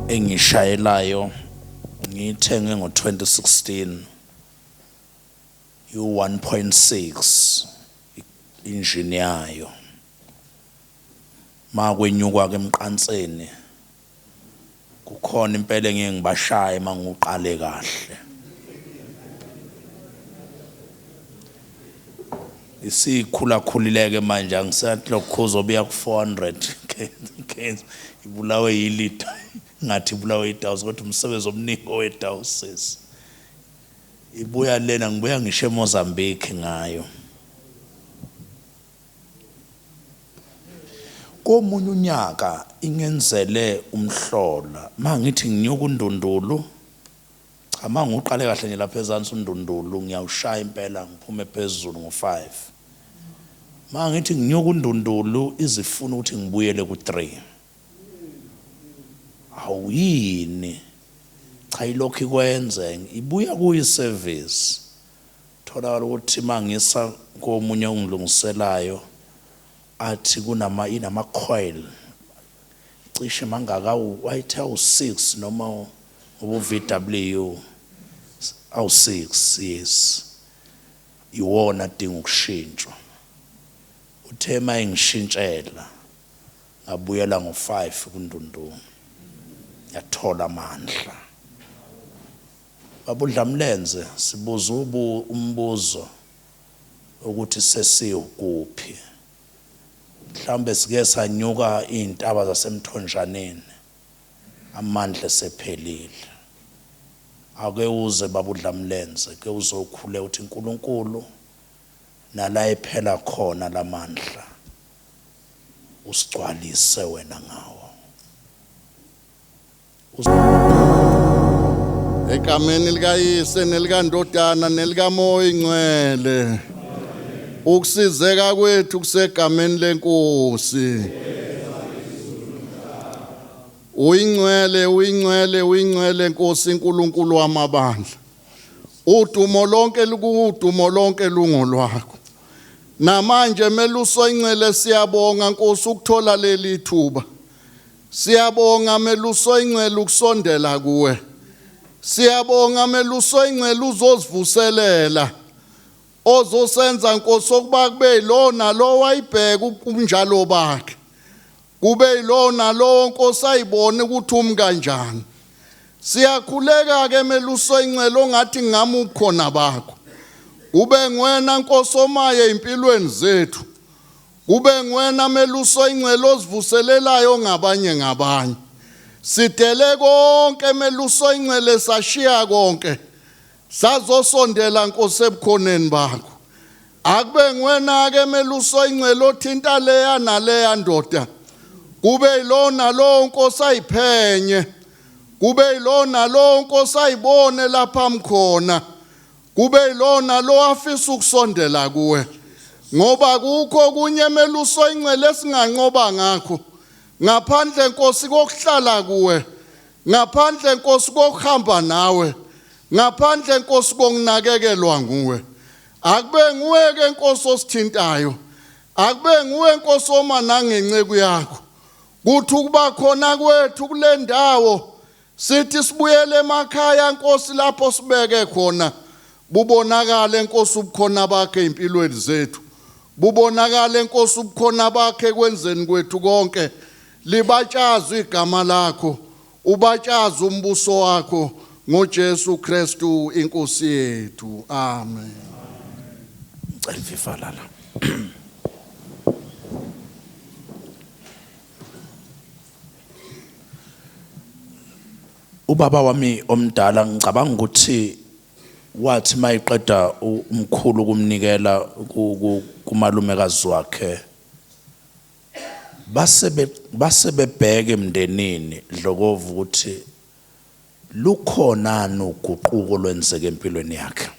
Engishayelayo ngiyithenge ngo-2016, i-1.6 injini yayo. Makwenyukwa ke emqanseni kukhona impela engeke ngibashaye mangiqale kahle. Isikhula khulileke manje, angisathi lokhu uzobuya ku-400 ibulawe yilitha, ngathi ibulawe idawusi, kodwa umsebenzi omningi owedawusis. Ibuya lena, ngibuya ngisho eMozambique ngayo. Komunye unyaka ingenzele umhlola, mangithi nginyuka undundulu, cha, mangiqale kahle nje lapha ezansi undundulu ngiyawushaya impela, ngiphume phezulu ngo5. Mangithi nginyuka undundulu izifuna ukuthi ngibuyele ku3. Awuyini? Cha, ilokhu ikwenze ibuya kuyi service. Tholakala ukuthi mangisa komunye ongilungiselayo athi kunama inama coil cishe mangaka, wayithe awu6 noma ubu VW awu6, yes, iwona adinga ukushintshwa. Uthe mayengishintshela ngabuyela ngo5 kundundulu, yathola amandla. Babudlamlenze, sibuza umbuzo ukuthi sesiyukuphi. Mhlawumbe sike sanyuka iy'ntaba zasemthonjaneni, amandla esephelile. Ake uze, babudlamlenze, ke uzokhule uthi uNkulunkulu nala ephela khona lamandla, usigcwalise wena ngawo. Egameni likaYise nelikaNdodana nelikaMoya Ingcwele. Ukusizeka kwethu kusegameni lenkosi. Uyingcwele, uyingcwele, uyingcwele Nkosi uNkulunkulu wamabandla. Udumo lonke lukudumo lonke lungolwakho. Namanje meluso ingcwele, siyabonga Nkosi ukuthola leli thuba. Siyabonga meluso ingcwele ukusondela kuwe. Siyabonga meluso ingcwele uzosivuselela. Ozosenza Nkosi okuba kube yilona lo wayibheka ubunjalo bakhe. Kube yilona lo Nkosi ayibone ukuthi umi kanjani. Siyakhuleka ke meluso ingcwele ongathi ngami ubukhona bakho. Ube ngwena Nkosi omaye empilweni zethu. Kube nguwena meluso ingcwele ozivuselelayo ngabanye ngabanye. Sidele konke meluso ingcwele, sashiya konke. Sazosondela Nkosi ebukhoneni bakho. Akube nguwena ke meluso ingcwele othinta leya naleya ndoda. Kube yilona lo Nkosi ayiphenye. Kube yilona lo Nkosi ayibone lapha mkhona. Kube yilona lo afisa ukusondela kuwe, ngoba kukho kunye meluso ingcwele esinganqoba ngakho ngaphandle Nkosi kokuhlala kuwe, ngaphandle Nkosi kokuhamba nawe, ngaphandle Nkosi kokunakekelwa nguwe. Akube nguwe ke Nkosi osithintayo, akube nguwe Nkosi oma nangenceku yakho, kuthi ukuba khona kwethu kule ndawo sithi sibuyele emakhaya Nkosi lapho sibeke khona, bubonakale Nkosi ubukhona bakhe empilweni zethu, bubonakale Nkosi ubukhona bakhe ekwenzeni kwethu konke. Libatshazwe igama lakho, ubatshazwe umbuso wakho ngoJesu Kristu inkosi yethu, amen. Ngicela ivivalala. Ubaba wami omdala, ngicabanga ukuthi wathi mayiqeda umkhulu kumnikela kumalumekazi wakhe, base bebheke emndenini Dlokovu ukuthi lukhona uguquko lwenzeke empilweni yakhe.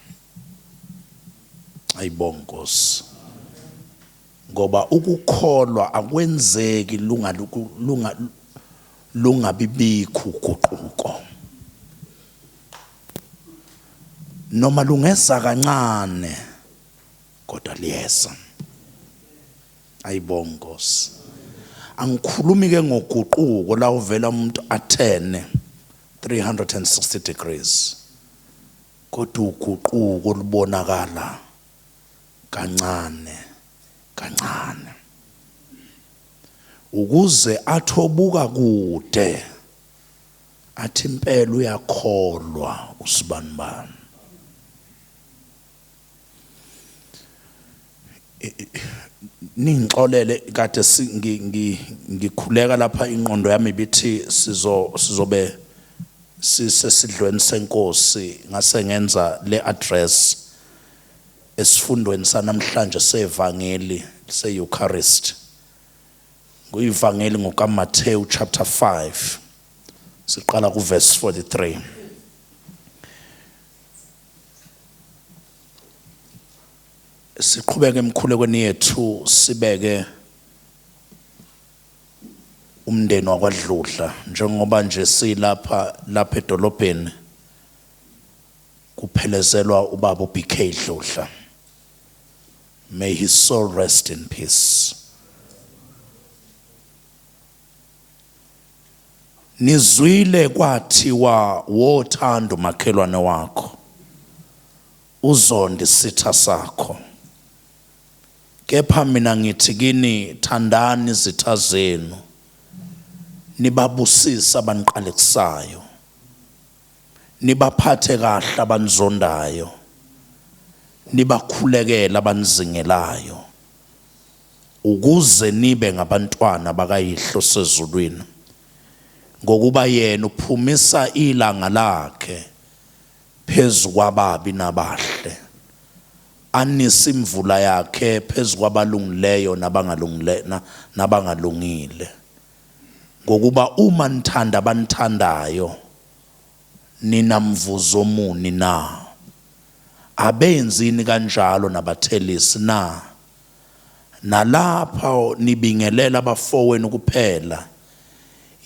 Ayibonga Nkosi, ngoba ukukholwa akwenzeki lunga lungabibikho uguquko, noma lungeza kancane kodwa liyeza. Ayibonga Nkosi. Angikhulumi ke ngoguquko la uvela umuntu athene 360 degrees, kodwa uguquko lubonakala kancane kancane ukuze athobuka kude athi impela uyakholwa usibanibani. Ningixolele, kade ngikhuleka lapha, ingqondo yami ibithi sizobe sisesidlweni senkosi, ngase ngenza le address esifundweni sanamhlanje sevangeli se-Eucharist. Kuyivangeli ngokaMathewu chapter 5, siqala kuverse 43. Siqhubeke emkhulekweni yethu, sibeke umndeni wakwaDludla njengoba nje silapha lapha edolobheni kuphelezelwa ubaba uBK Dludla. May his soul rest in peace. Nizwile kwathiwa, wothanda umakhelwane wakho, uzonde isitha sakho. Kepha mina ngithi kini, thandani izitha zenu, nibabusise abaniqalekisayo, nibaphathe kahle abanizondayo, nibakhulekele abanizingelayo, ukuze nibe ngabantwana bakayihlo sezulwini, ngokuba yena uphumisa ilanga lakhe phezu kwababi nabahle, anise imvula yakhe phezu kwabalungileyo nabangalungile. Ngokuba uma nithanda abanithandayo, ninamvuzo muni na? Abenzini kanjalo nabathelisi na? Nalapha nibingelela abafowenu kuphela,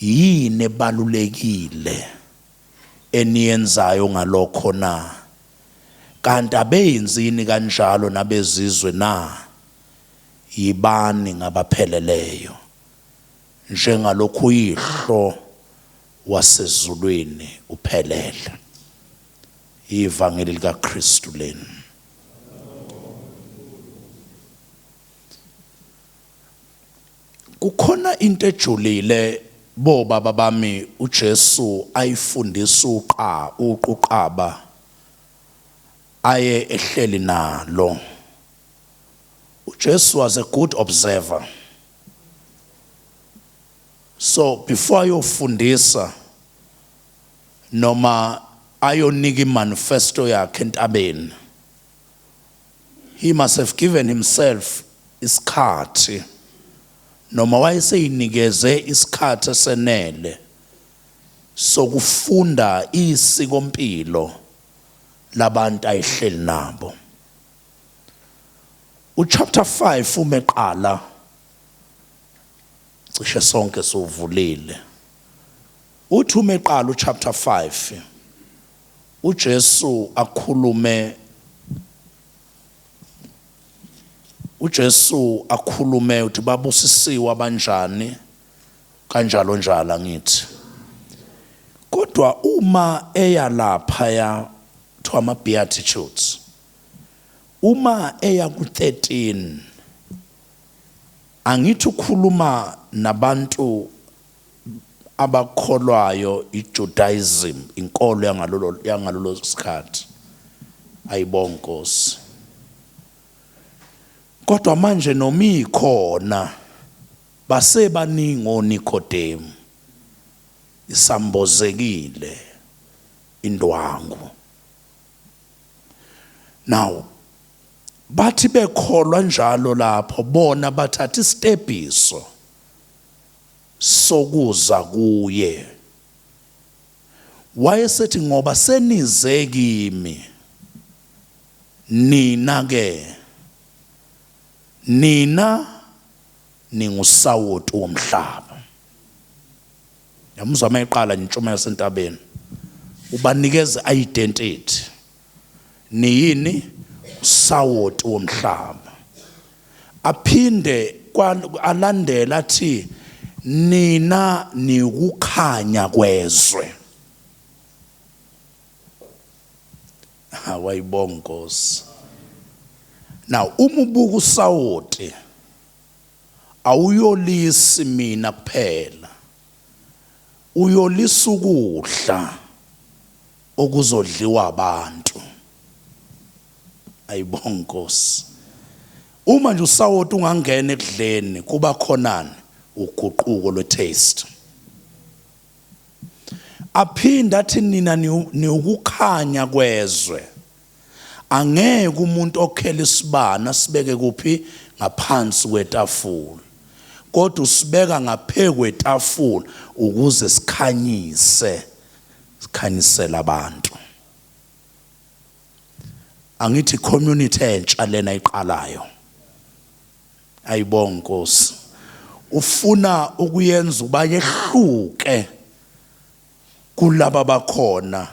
yini ebalulekile eniyenzayo ngalokho na? Kanti abenzini kanjalo nabezizwe na? Yibani ngabapheleleyo njengalokhu uyihlo wasezulwini uphelele. Ivangeli likaKristu leni. Kukhona into ejulile, bobaba bami, uJesu ayifundisa uqa uquqaba aye ehleli nalo. uJesu was a good observer, so before ayofundisa noma ayonika imanifesto yakhe entabeni, he must have given himself isikhathi, noma wayeseyinikeze isikhathi esenele sokufunda isikompilo labantu ayihleli nabo. Uchapter 5 uma eqala, cishe sonke siwuvulile, uthi uma eqala uchapter 5, uJesu akhulume uthi babusisiwe abanjani, kanjalo njalo, angithi? Kodwa uma eya lapha ya kuthiwa ama beatitudes, uma eya ku13, angithi ukhuluma nabantu abakholwayo iJudaism, inkolo yangalolo sikhathi. Ayibonga Nkosi. Kodwa manje noma ikhona, basebaningi oNikodemu, isambozekile indwangu. Now bathi bekholwa njalo lapho, bona bathatha isitebiso sokuza kuye. Wayesethi, ngoba senize kimi nina ke, nina ningusawoti womhlaba. Yamuzwa mayiqala intshumayelo yasentabeni, ubanikeza identity. Niyini? Usawoti womhlaba. Aphinde alandela athi Nina nikukhanya kwezwe. Awayibonga Nkosi. Now uma ubuka usawoti awuyolisi mina kuphela, uyolisa ukudla okuzodliwa abantu. Ayibonga Nkosi. Uma nje usawoti ungangena ekudleni kuba khonani uguquko lwe-taste. Aphinda athi nina niwukukhanya kwezwe. Angeke umuntu okhela isibani asibeke kuphi? Ngaphansi kwetafula, kodwa usibeka ngaphezu kwetafula ukuze sikhanyise, sikhanyisele abantu. Angithi community entsha lena iqalayo. Ayibonga Nkosi. Ufuna ukuyenza uba yehluke kulaba bakhona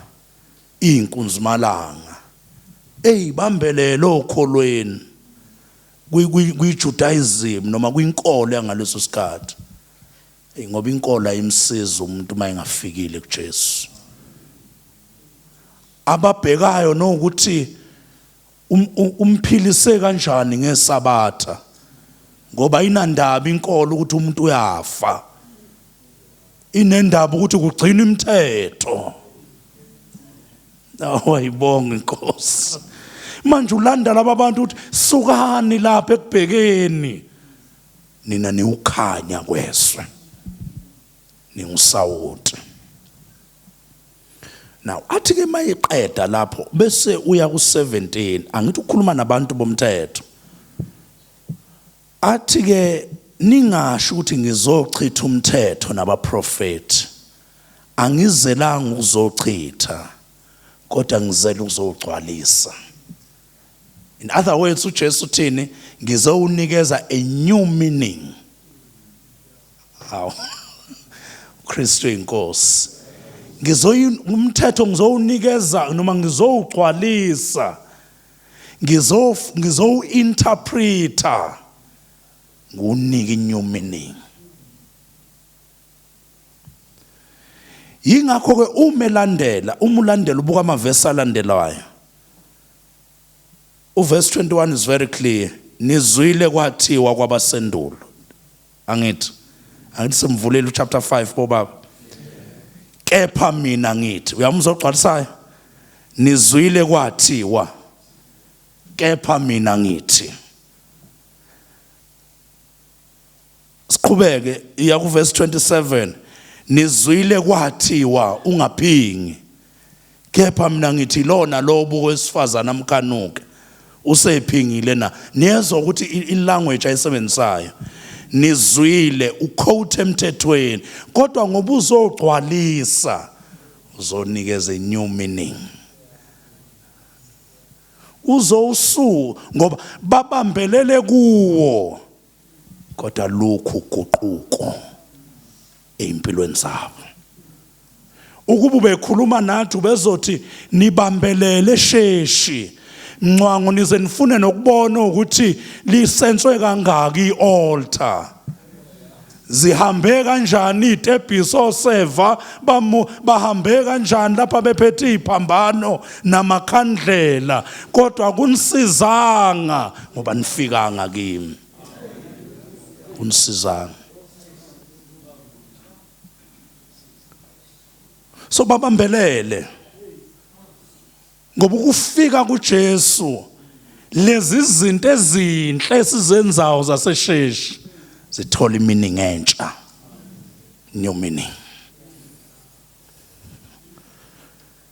inkunzimalanga eyibambelele okholweni kwi-Judaism noma kwinkolo yangaleso sikhathi. Ngoba inkolo ayimsiza umuntu uma engafikile kuJesu. Ababhekayo nokuthi umphilise kanjani ngesabatha, ngoba inandaba inkolo ukuthi umuntu uyafa, inendaba ukuthi kugcina imithetho. Awayibonga inkosi. Manje ulanda laba bantu ukuthi sukani lapha ekubhekeni, nina niwukhanya kwezwe, ningusawoti. Now athi ke mayiqeda lapho bese uya ku-17, angithi ukhuluma nabantu bomthetho. Athi ke ningasho ukuthi ngizochitha umthetho nabaprofeti. Angizelanga ukuzochitha, kodwa ngizela ukuzogcwalisa. In other words, uJesu uthini? Ngizowunikeza a new meaning. Hawu. Kristu inkosi. Ngizoyi umthetho ngizowunikeza noma ngizowugcwalisa. Ngizo ngizowu-interpreta ngiwunike new meaning. Yingakho ke uma elandela, uma ulandela ubuka amavesi alandelayo. Uverse 21 is very clear. Nizwile kwathiwa kwabasendulo. Angithi angithi simvulile uchapter 5 bobaba. Kepha mina ngithi, uyamuzwa ogcwalisayo? Nizwile kwathiwa, kepha mina ngithi. Siqhubeke iya kuverse 27. Nizwile kwathiwa ungaphingi. Kepha mina ngithi lona lo buko wesifazana amkanuke usephingile na. Niyezwa ukuthi i-language ayisebenzisayo. Nizwile uquote emthethweni, kodwa ngoba uzogcwalisa uzonikeza new meaning. Uzowusu ngoba babambelele kuwo, kodwa lokhu guquko ezimpilweni zabo. Ukuba ubekhuluma nathi ubezothi nibambelele sheshi mncwango nize nifune nokubona ukuthi lisenswe kangaki ialtar, zihambe kanjani itebhisi oseva bahambe kanjani lapha bephethe iphambano namakhandlela, kodwa kunisizanga ngoba nifikanga kimi, kunisizanga. So babambelele ngoba ukufika kuJesu lezi zinto ezinhle esizenzayo zasesheshi zithola iminingi entsha, new meaning.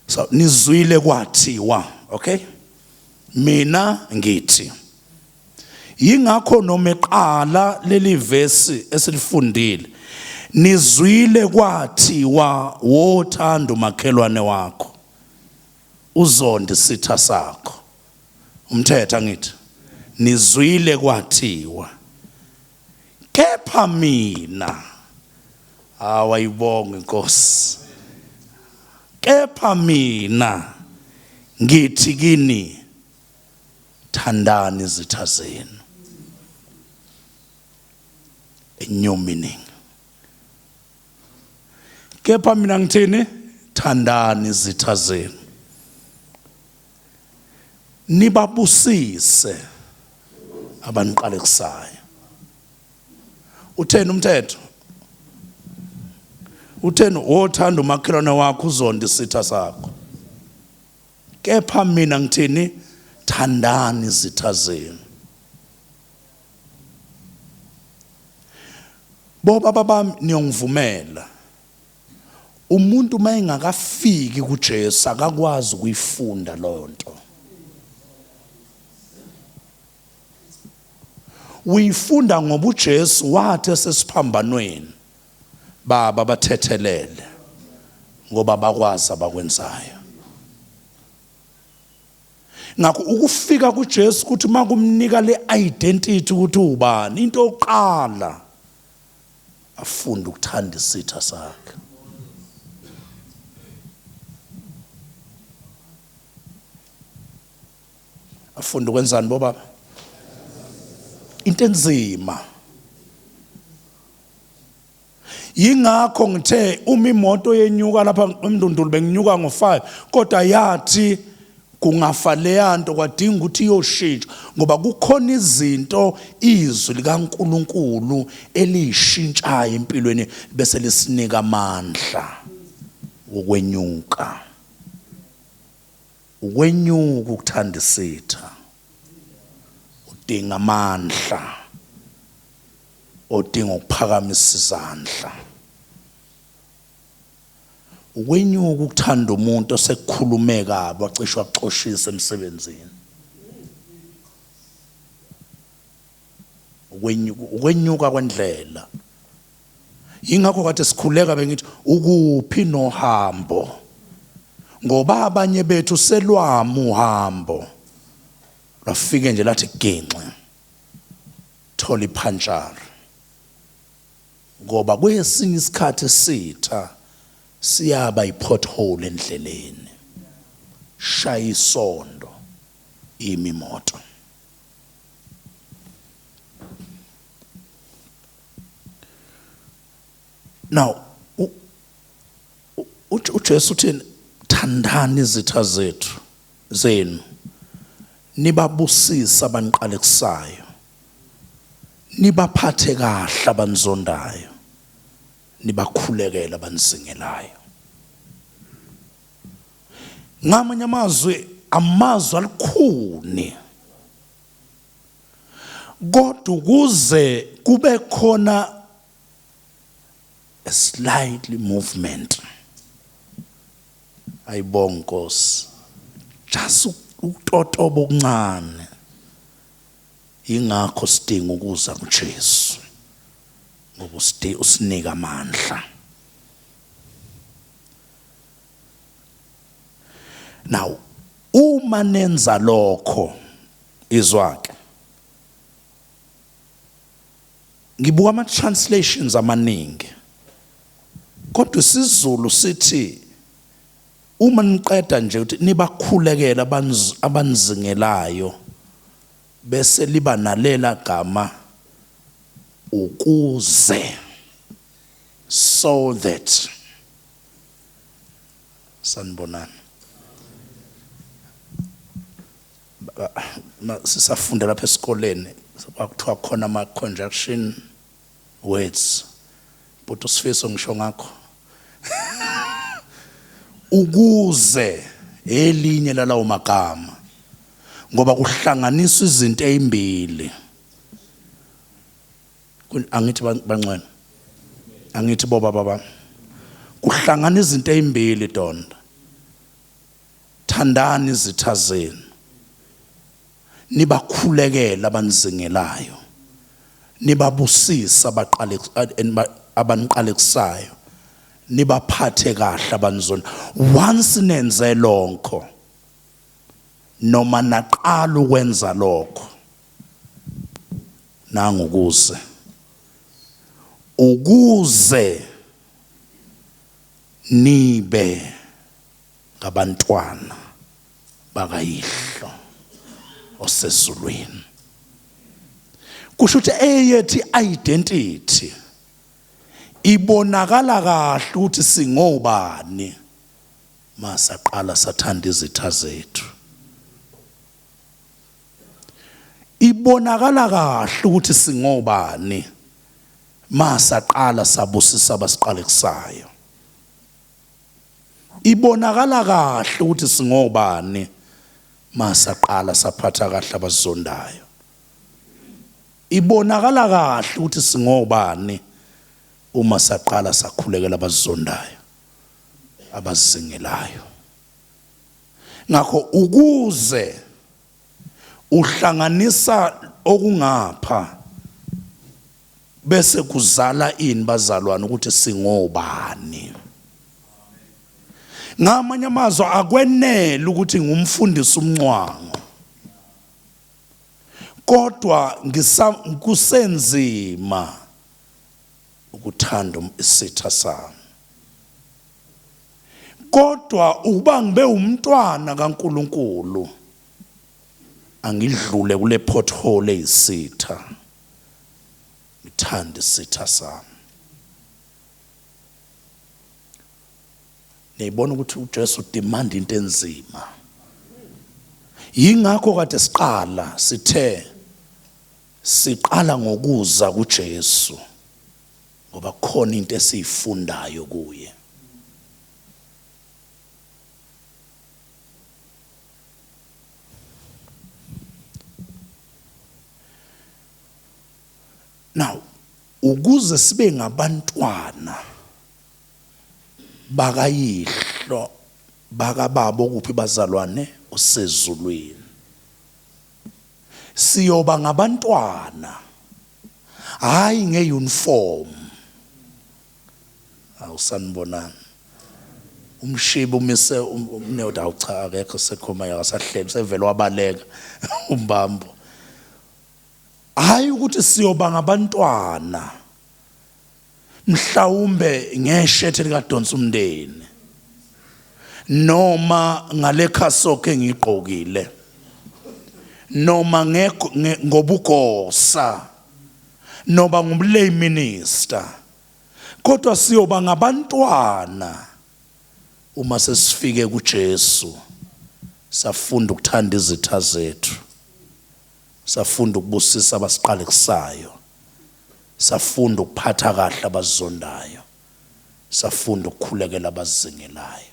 So nizwile kwathiwa, okay, mina ngithi. Yingakho noma eqala leli vesi esilifundile, nizwile kwathiwa wothanda umakhelwane wakho uzonde isitha sakho. Umthetho angithi nizwile kwathiwa, kepha mina, awayibonga inkosi, kepha mina ngithi kini thandani izitha zenu. A new meaning. Kepha mina ngithini? Thandani izitha zenu. Nibabusise abaniqalekisayo. Utheni umthetho? Utheni wothanda umakhelwane wakho uzonda isitha sakho. Kepha mina ngithini? Thandani izitha zenu. Bobaba bami niyongivumela. Umuntu uma engakafiki kuJesu akakwazi ukuyifunda leyo nto. Uyifunda ngoba uJesu wathi esesiphambanweni baba bathethelele ngoba bakwazi abakwenzayo. Ngakho ukufika kuJesu ukuthi makumnika le identity ukuthi ubani into yokuqala afunde ukuthanda isitha sakhe. Afunde ukwenzani bobaba? Into enzima. Yingakho ngithe uma imoto yenyuka lapha emndundulu benginyuka ngo-5 kodwa yathi kungafa leyanto kwadinga ukuthi iyoshintsha ngoba kukhona izinto izwi likaNkuluNkulu eliyishintshayo empilweni bese lisinika amandla wokwenyuka. Ukwenyuka ukuthanda isitha udinga amandla odinga ukuphakamisa izandla. Ukwenyuka ukuthanda umuntu osekukhulume kabi wacishwa kuxoshisa emsebenzini. Ukwenyuka ukwenyuka kwendlela. Yingakho kade sikhuleka bengithi ukuphi nohambo. Ngoba abanye bethu selwamu uhambo. Lwafike nje lathi ginxe. Thola iphanshara. Ngoba kwesinye isikhathi sitha siyaba ipothole endleleni. Shaya isondo imi imoto. Now uJesu uthini? Thandani izitha zethu zenu nibabusise abaniqalekisayo nibaphathe kahle abanizondayo nibakhulekele abanizingelayo. Ngamanye amazwi amazwi alikhuni kodwa ukuze kube khona a slightly movement ayibonga Nkosi just ukutotoba okuncane ingakho sidinga ukuza kuJesu ngoba usinika amandla. Now uma nenza lokho izwa ke ngibuka ama translations amaningi kodwa isiZulu sithi uma niqeda nje ukuthi nibakhulekela abanizingelayo bese liba nalela gama ukuze so that Sanibonani. Sisafunda lapha esikoleni kwakuthiwa khona ama conjunction words. Bhuti uSifiso ngisho ngakho. Ukuze elinye lalawo magama ngoba kuhlanganiswa izinto ezimbili. Angithi bangcwele. Angithi boba baba. Kuhlangana izinto ezimbili donda. Thandani izitha zenu. Nibakhulekela abanizingelayo. Nibabusisa abaqale abaniqalekisayo. Nibaphathe kahle abanizona. Once nenze lokho noma naqala ukwenza lokho nangu ukuze ukuze nibe ngabantwana bakayihlo osezulwini. Kusho ukuthi eyethi identity. Ibonakala kahle ukuthi singobani masaqala sathanda izitha zethu. Ibonakala kahle ukuthi singobani masaqala sabusisa abasiqalekisayo. Ibonakala kahle ukuthi singobani masaqala saphatha kahle abasizondayo. Ibonakala kahle ukuthi singobani uma saqala sakhulekela abasizondayo, abasizingelayo. Ngakho ukuze uhlanganisa okungapha bese kuzala ini bazalwane ukuthi singobani. Ngamanye amazwi akwenele ukuthi ngumfundisi umncwango, kodwa kusenzima ukuthanda isitha sami. Kodwa ukuba ngibe umntwana kaNkuluNkulu angidlule kule pothole eyisitha, ngithanda isitha sami. Niyibona ukuthi uJesu demand into enzima. Yingakho kade siqala sithe siqala ngokuza kuJesu ngoba khona into esiyifundayo kuye. Now ukuze sibe ngabantwana bakayihlo bakababa okuphi bazalwane osezulwini, siyoba ngabantwana hayi ngeuniform. Awusanibonani umshibi umise umnewuthi awu cha akekho sekhoma akasahleli sevele wabaleka umbambo. Hayi ukuthi siyoba ngabantwana mhlawumbe ngeshethe likadonsa umndeni noma ngale khasokhe engiyigqokile noma ngobugosa noba ngumlay minister, kodwa siyoba ngabantwana uma sesifike kuJesu safunda ukuthanda izitha zethu, safunda ukubusisa abasiqalekisayo, safunda ukuphatha kahle abazondayo, safunda ukukhulekela abazingelayo.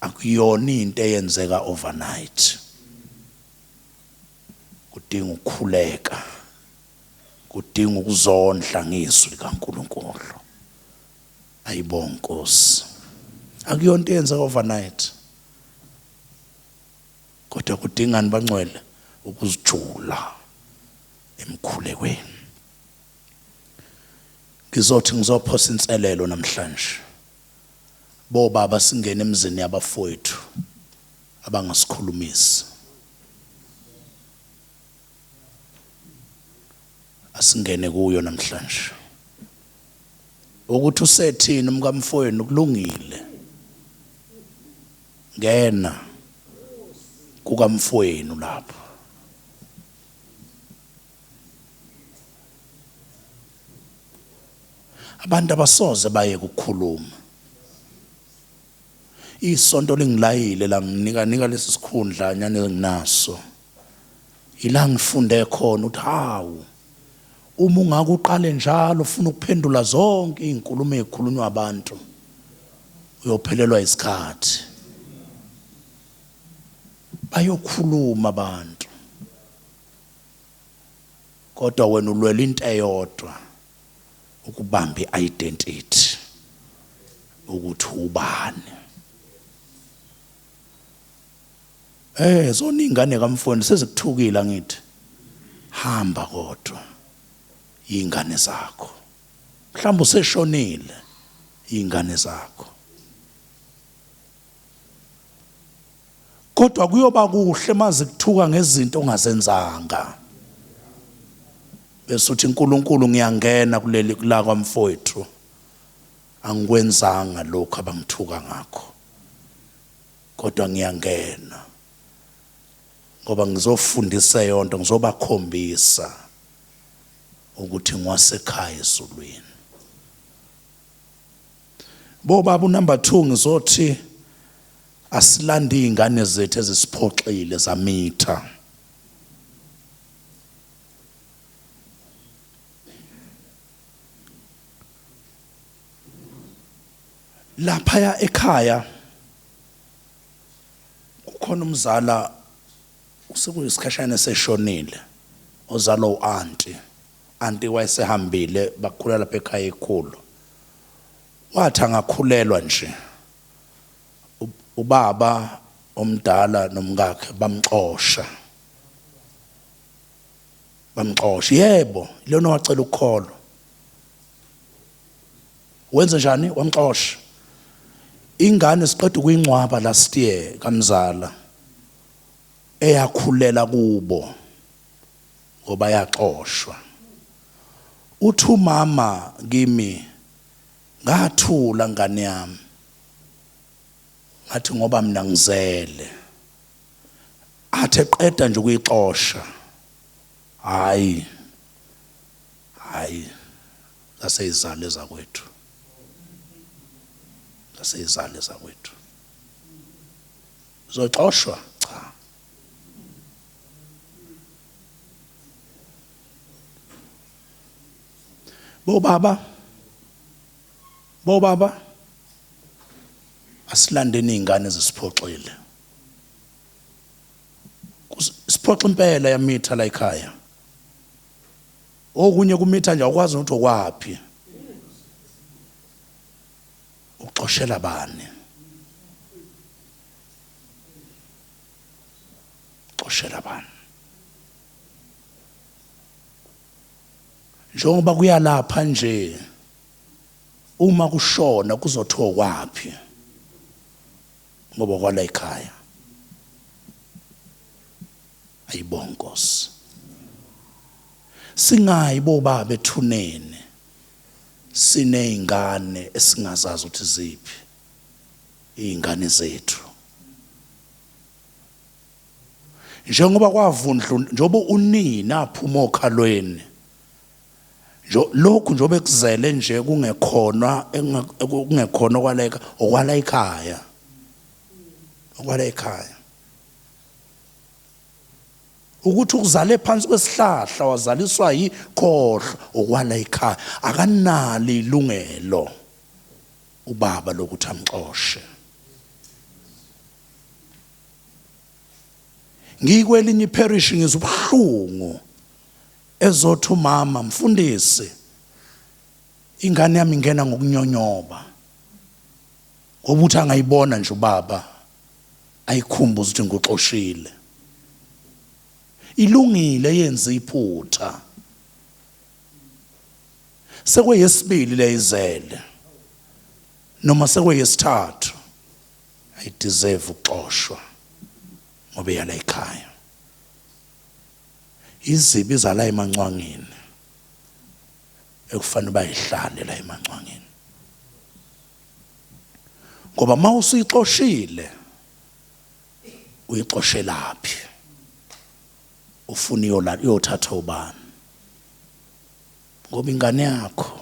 Akuyona into eyenzeka overnight, kudinga ukukhuleka, kudinga ukuzondla ngezwi likaNkulunkulu. Ayibonga Nkosi, akuyona into eyenzeka overnight, kodwa kudingani bangcwele ukuzijula emkhulekweni. Ngizothi ngizophosa inselelo namhlanje, bobaba singene emzini yabafowethu abangasikhulumisi. Asingene kuyo namhlanje. Ukuthi usethini umkamfowenu kulungile, ngena kukamfowenu lapho. Abantu abasoze baye ukukhuluma. Isonto lingilayile langinika nika lesi sikhundla nyane nginaso. Ila ngifunde khona ukuthi hawu, uma ungake uqale njalo ufuna ukuphendula zonke izinkulumo ezikhulunywa abantu, uyophelelwa isikhathi. Bayokhuluma abantu, kodwa wena ulwela into eyodwa, ukubamba i-identity ukuthi ubani. Eh zona ingane kamfowenu sezikuthukile angithi, hamba kodwa ingane zakho, mhlawumbe useshonile, ingane zakho. Kodwa kuyoba kuhle maze kuthuka ngezinto ongazenzanga, bese uthi uNkulunkulu ngiyangena kuleli kula kwamfowethu, angikwenzanga lokhu abangithuka ngakho, kodwa ngiyangena ngoba ngizofundisa yonto, ngizobakhombisa ukuthi ngiwasekhaya ezulwini. Bobaba unumber 2 ngizothi asilande izingane zethu ezisiphoxile zamitha. Laphaya ekhaya kukhona umzala usekuyisikhashana eseshonile ozalwa u-anti anti wayesehambile bakhula lapha ekhaya ekhulu wathi angakhulelwa nje ubaba omdala nomkakhe bamxosha bamxosha yebo lona wacela ukukholwa wenze njani wamxosha ingane siqeda ukuyingcwaba last year kamzala eyakhulela kubo ngoba yaxoshwa uthi umama kimi ngathula ngane yami ngathi ngoba mina ngizele athi eqeda nje ukuyixosha hayi hayi zaseyizale zakwethu zaseyizale zakwethu zoxoshwa cha bobaba bobaba asilandeni izingane ezisiphoxile siphoxa impela yamitha la ekhaya okunye kumitha nje awukwazi ukuthi okwaphi uxoshela bani xoshela bani njengoba kuyalapha nje uma kushona kuzothiwa kwaphi ngoba kwala ekhaya ayibonke Nkosi singayi bobaba ethuneni sinezingane esingazazi ukuthi ziphi izingane zethu njengoba kwavundlu njengoba unina aphuma okhalweni lokhu njengoba ekuzele nje kungekhona kungekhona okwaleka okwala ekhaya okwala ekhaya ukuthi ukuzale phansi kwesihlahla wazaliswa yikhohlo okwala ekhaya akanalo ilungelo ubaba lokuthi amxoshe ngikwelinye iparish ngizubuhlungu ezothi umama mfundisi ingane yami ingena ngokunyonyoba ngoba uthi angayibona nje ubaba ayikhumbuze ukuthi ngikuxoshile ilungile yenza iphutha sekweyesibili leyizele noma sekweyesithathu ayideserve ukuxoshwa ngoba iyala ekhaya izibi zala emancwangeni ekufanele bayihlale la emancwangeni ngoba uma usuyixoshile uyixoshelaphi ufuna iyothatha ubani ngoba ingane yakho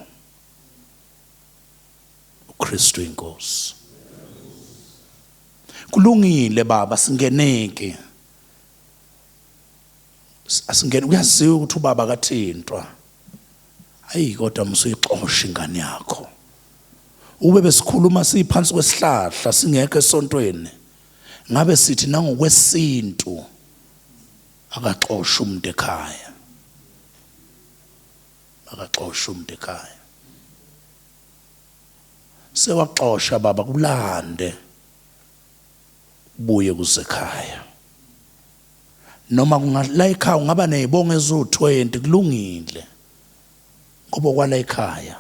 uKristu inkosi kulungile baba singeneki asingene kuyaziwa ukuthi ubaba kathintwa ayi kodwa musuyixosha ingane yakho ube besikhuluma siphansi kwesihlahla singekho esontweni ngabe sithi nangokwesintu akaxosha umuntu ekhaya akaxosha umuntu ekhaya sewaxosha baba kulande buye kuzekhaya noma la ekhaya ungaba nezibongo eziwu-20 kulungile ngoba kwala ekhaya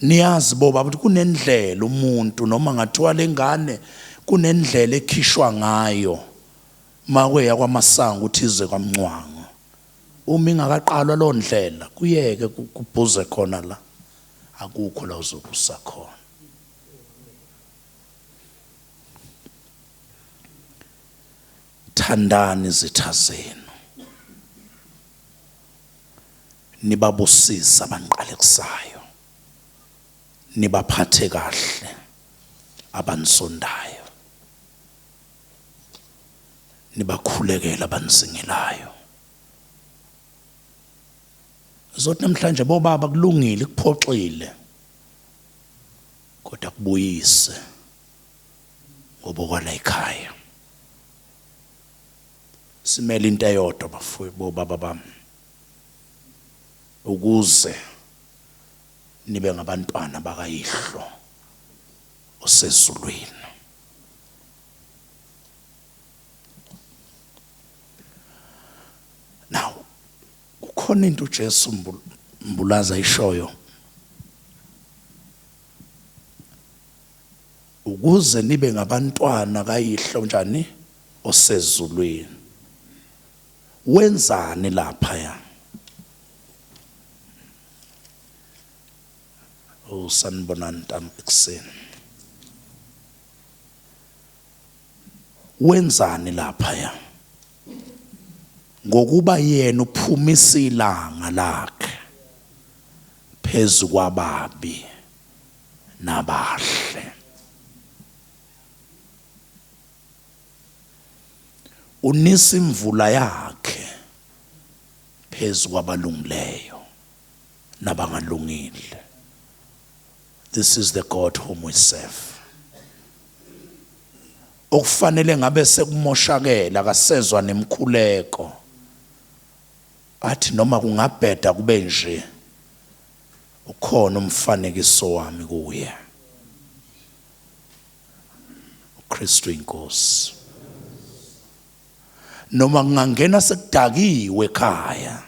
niyazi boba ukuthi kunendlela umuntu noma ngathiwa lengane kunendlela ekhishwa ngayo makweya kwamasango ukuthi ize kwamncwango uma ingakaqalwa loo ndlela kuyeke kubhuze khona la akukho la uzobusa khona thandani izitha zenu nibabusise abaniqalekisayo Nibaphathe kahle abanisondayo. Nibakhulekela abanisingelayo. Zothi namhlanje bobaba kulungile kuphoxile. Kodwa kubuyise ngoba okwala ekhaya. Simele into eyodwa bafuyi bobaba bami. Ukuze nibe ngabantwana bakayihlo osezulwini. Now kukhona into uJesu Mbulaza ayishoyo ukuze nibe ngabantwana kayihlo njani osezulwini. Wenzani lapha ya? Oh sanibonani ntam ekuseni. Wenzani lapha ya? Ngokuba yena uphumisa ilanga lakhe phezu kwababi nabahle. Unisa imvula yakhe phezu kwabalungileyo nabangalungile. This is the God whom we serve. Okufanele ngabe sekumoshakela akasezwa nemkhuleko. Athi noma kungabheda kube nje ukhona umfanekiso wami kuye. uKristu inkosi. Noma kungangena sekudakiwe ekhaya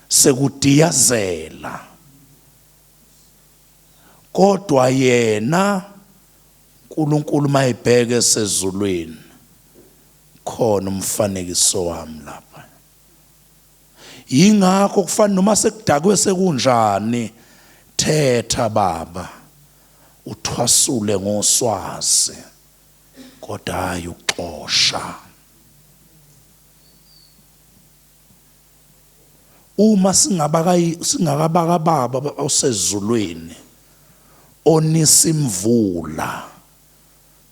sekudiyazela kodwa yena uNkulunkulu mayibheke sezulwini khona umfanekiso wami lapha. Yingakho kufanele noma sekudakwe sekunjani thetha baba uthwasule ngoswazi kodwa hayi ukuxosha. Uma singakabaka baba osezulwini onisa imvula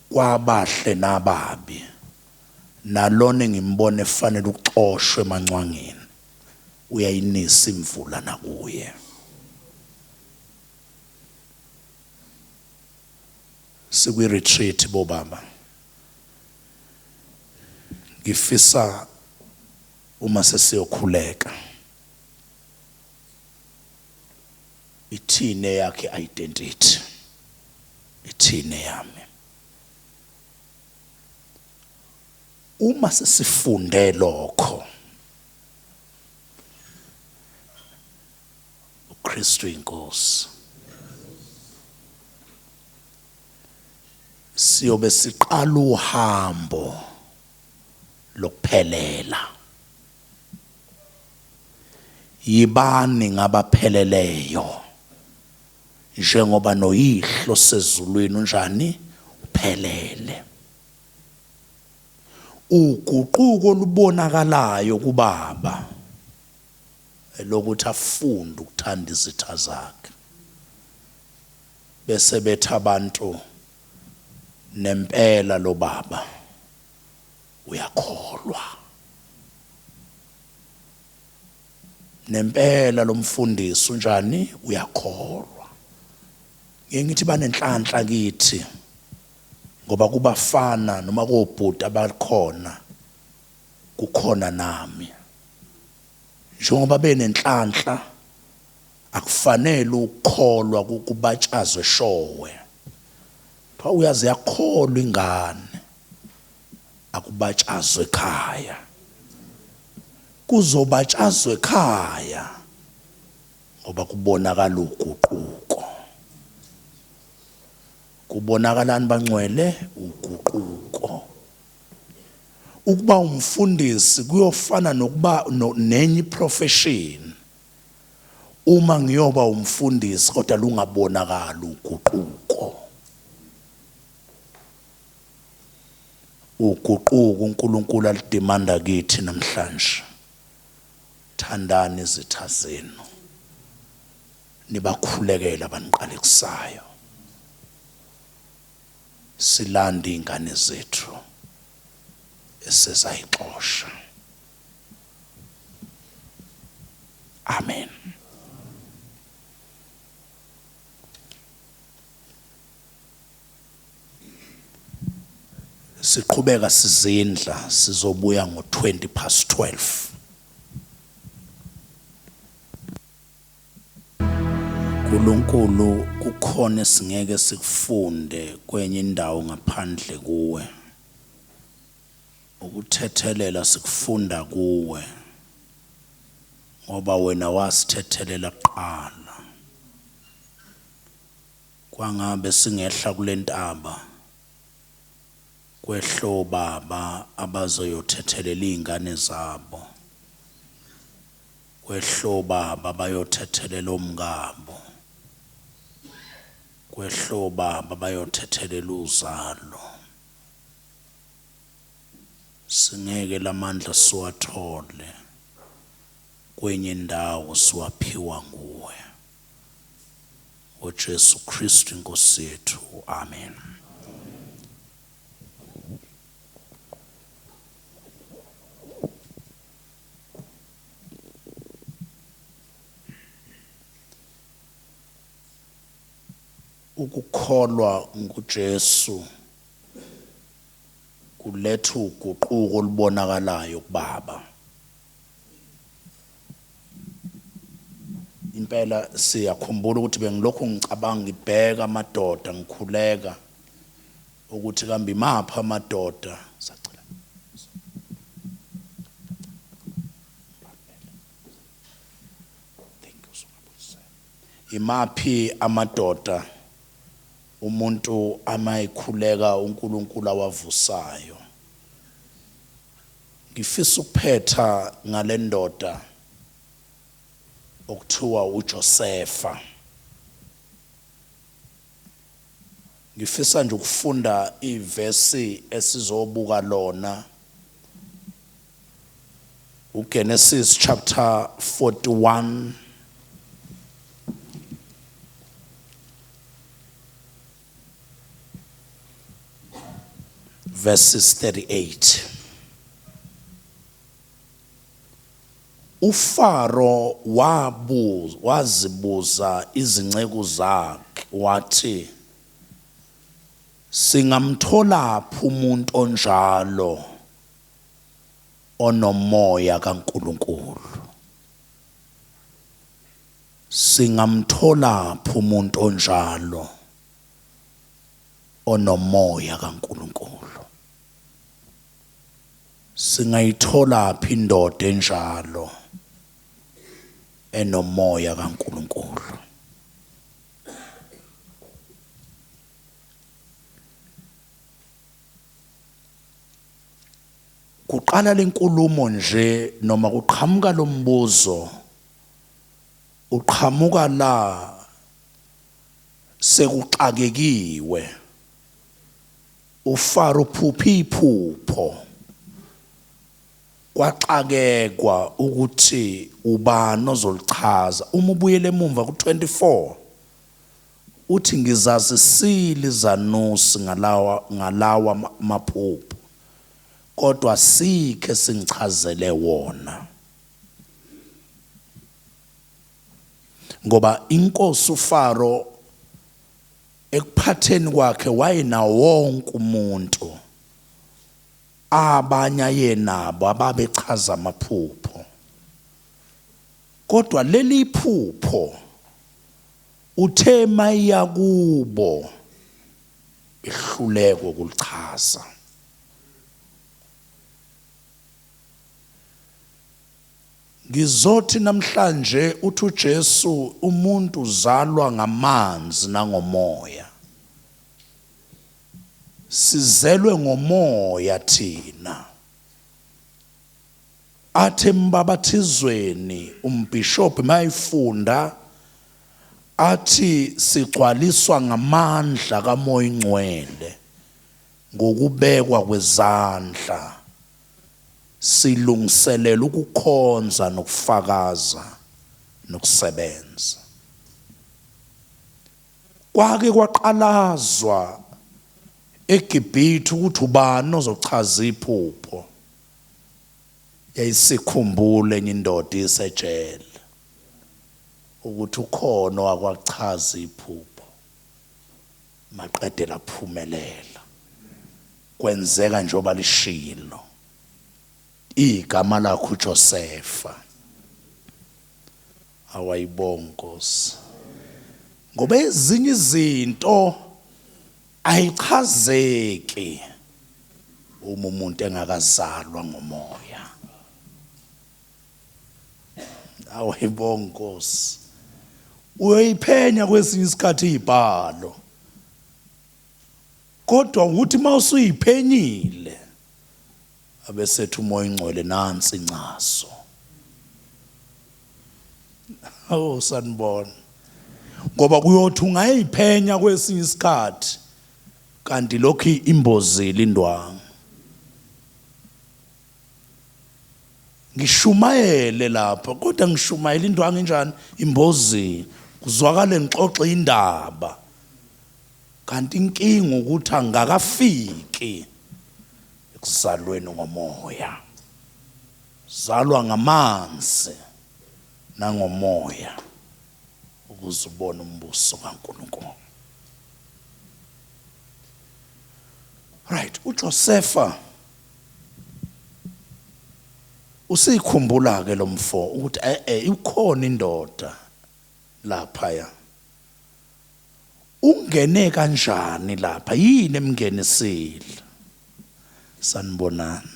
kwabahle nababi nalona engimbona efanele ukuxoshwa emancwangeni uyayinisa imvula nakuye. Sikwi retreat bobaba, ngifisa uma sesiyokhuleka ithini eyakhe identity, ithini yami. Uma sesifunde lokho, uKristu inkosi, siyobe siqala uhambo lokuphelela. Yibani ngabapheleleyo njengoba noyihlo sezulwini unjani uphelele. Uguquko olubonakalayo kubaba elokuthi afunde ukuthanda izitha zakhe bese bethi abantu nempela lo baba uyakholwa. Nempela lo mfundisi unjani uyakholwa. Ngeke ngithi banenhlanhla kithi ngoba kubafana noma kobhuti abakhona kukhona nami. Njengoba benenhlanhla akufanele ukukholwa kubatshazwe showe. Kuthiwa uyaze yakholwa ingane akubatshazwe ekhaya. Kuzobatshazwa ekhaya ngoba kubonakala uguquko. Kubonakalani bangcwele? Uguquko. Ukuba umfundisi kuyofana nokuba nenye profession. Uma ngiyoba umfundisi kodwa lungabonakali uguquko. Uguquko uNkulunkulu alidemanda kithi namhlanje. Thandani izitha zenu. Nibakhulekela abaniqalekisayo. Silanda ingane zethu esezayixosha. Amen. Siqhubeka sizindla, sizobuya ngo-20 past 12. Nkulunkulu, kukhona esingeke sikufunde kwenye indawo ngaphandle kuwe. Ukuthethelela sikufunda kuwe, ngoba wena wasithethelela kuqala. Kwangabe singehla kulentaba kwehlo baba abazoyothethelela izingane zabo, kwehlo baba bayothethelela omkabo, kwehlo baba bayothethelela uzalo. Singeke lamandla siwathole kwenye indawo, siwaphiwa nguwe ngoJesu Kristu inkosi yethu. Amen. Ukukholwa nguJesu kuletha uguquko olubonakalayo kubaba. Impela siyakhumbula ukuthi bengilokhu ngicabanga, ngibheka amadoda, ngikhuleka ukuthi kambe imaphi amadoda. Sacela Thank you so much. Imaphi amadoda umuntu amayikhuleka uNkulunkulu awavusayo? Ngifisa ukuphetha ngalendoda okuthiwa uJosefa. Ngifisa nje ukufunda ivesi esizobuka lona, uGenesis chapter 41 verses 38. UFaro wabuza, wazibuza izinceku zakhe wathi, singamtholaphi umuntu onjalo onomoya kaNkuluNkulu? Singamtholaphi umuntu onjalo onomoya kaNkuluNkulu? Singayitholaphi indoda enjalo enomoya kaNkuluNkulu? Kuqala lenkulumo nje noma kuqhamuka lombuzo, uqhamuka la sekuxakekiwe. UFaro uphupha iphupho, kwaxakekwa ukuthi ubani ozolichaza. Uma ubuyele emumva ku-24 uthi, ngizazisile izanusi ngalawa maphupho, kodwa sikhe singichazele wona. Ngoba inkosi uFaro ekuphatheni kwakhe wayenawo wonke umuntu, abanye ayenabo ababechaza amaphupho, kodwa leli phupho uthe mayiya kubo behluleka ukulichaza. Ngizothi namhlanje uthi uJesu umuntu uzalwa ngamanzi nangomoya. Sizelwe ngomoya thina. Athi embabathizweni umbhishobhi mayifunda athi sigcwaliswa ngamandla kaMoya Ingcwele ngokubekwa kwezandla, silungiselela ukukhonza nokufakaza nokusebenza. Kwake kwaqalazwa eGibhithe ukuthi ubani ozochaza iphupho. Yayisikhumbula enye indoda isejele ukuthi ukhona owakwachaza iphupho maqede laphumelela. Kwenzeka njengoba lishilo. Igama lakho uJosefa. Awayibonga Nkosi. Ngoba ezinye izinto ayichazeki uma umuntu engakazalwa ngomoya. Awayibonga Nkosi. Uyoyiphenya kwesinye isikhathi izibhalo. Kodwa ukuthi mawusuyiphenyile abesethi umoya ingcwele nansi incazo. Oh sanibona. Ngoba kuyothi ungayiphenya kwesinye isikhathi kanti lokhu imbozile indwangu. Ngishumayele lapha kodwa ngishumayela indwangu injani imbozile kuzwakale ngixoxe indaba. Kanti inkinga ukuthi angakafiki ekuzalweni ngomoya. Zalwa ngamanzi nangomoya ukuze ubone umbuso kaNkulunkulu. Right, uJosefa usikhumbula ke lo mfo ukuthi eh eh ikhona indoda laphaya. Ungene kanjani lapha? Yini emngenisile? Sanibonani.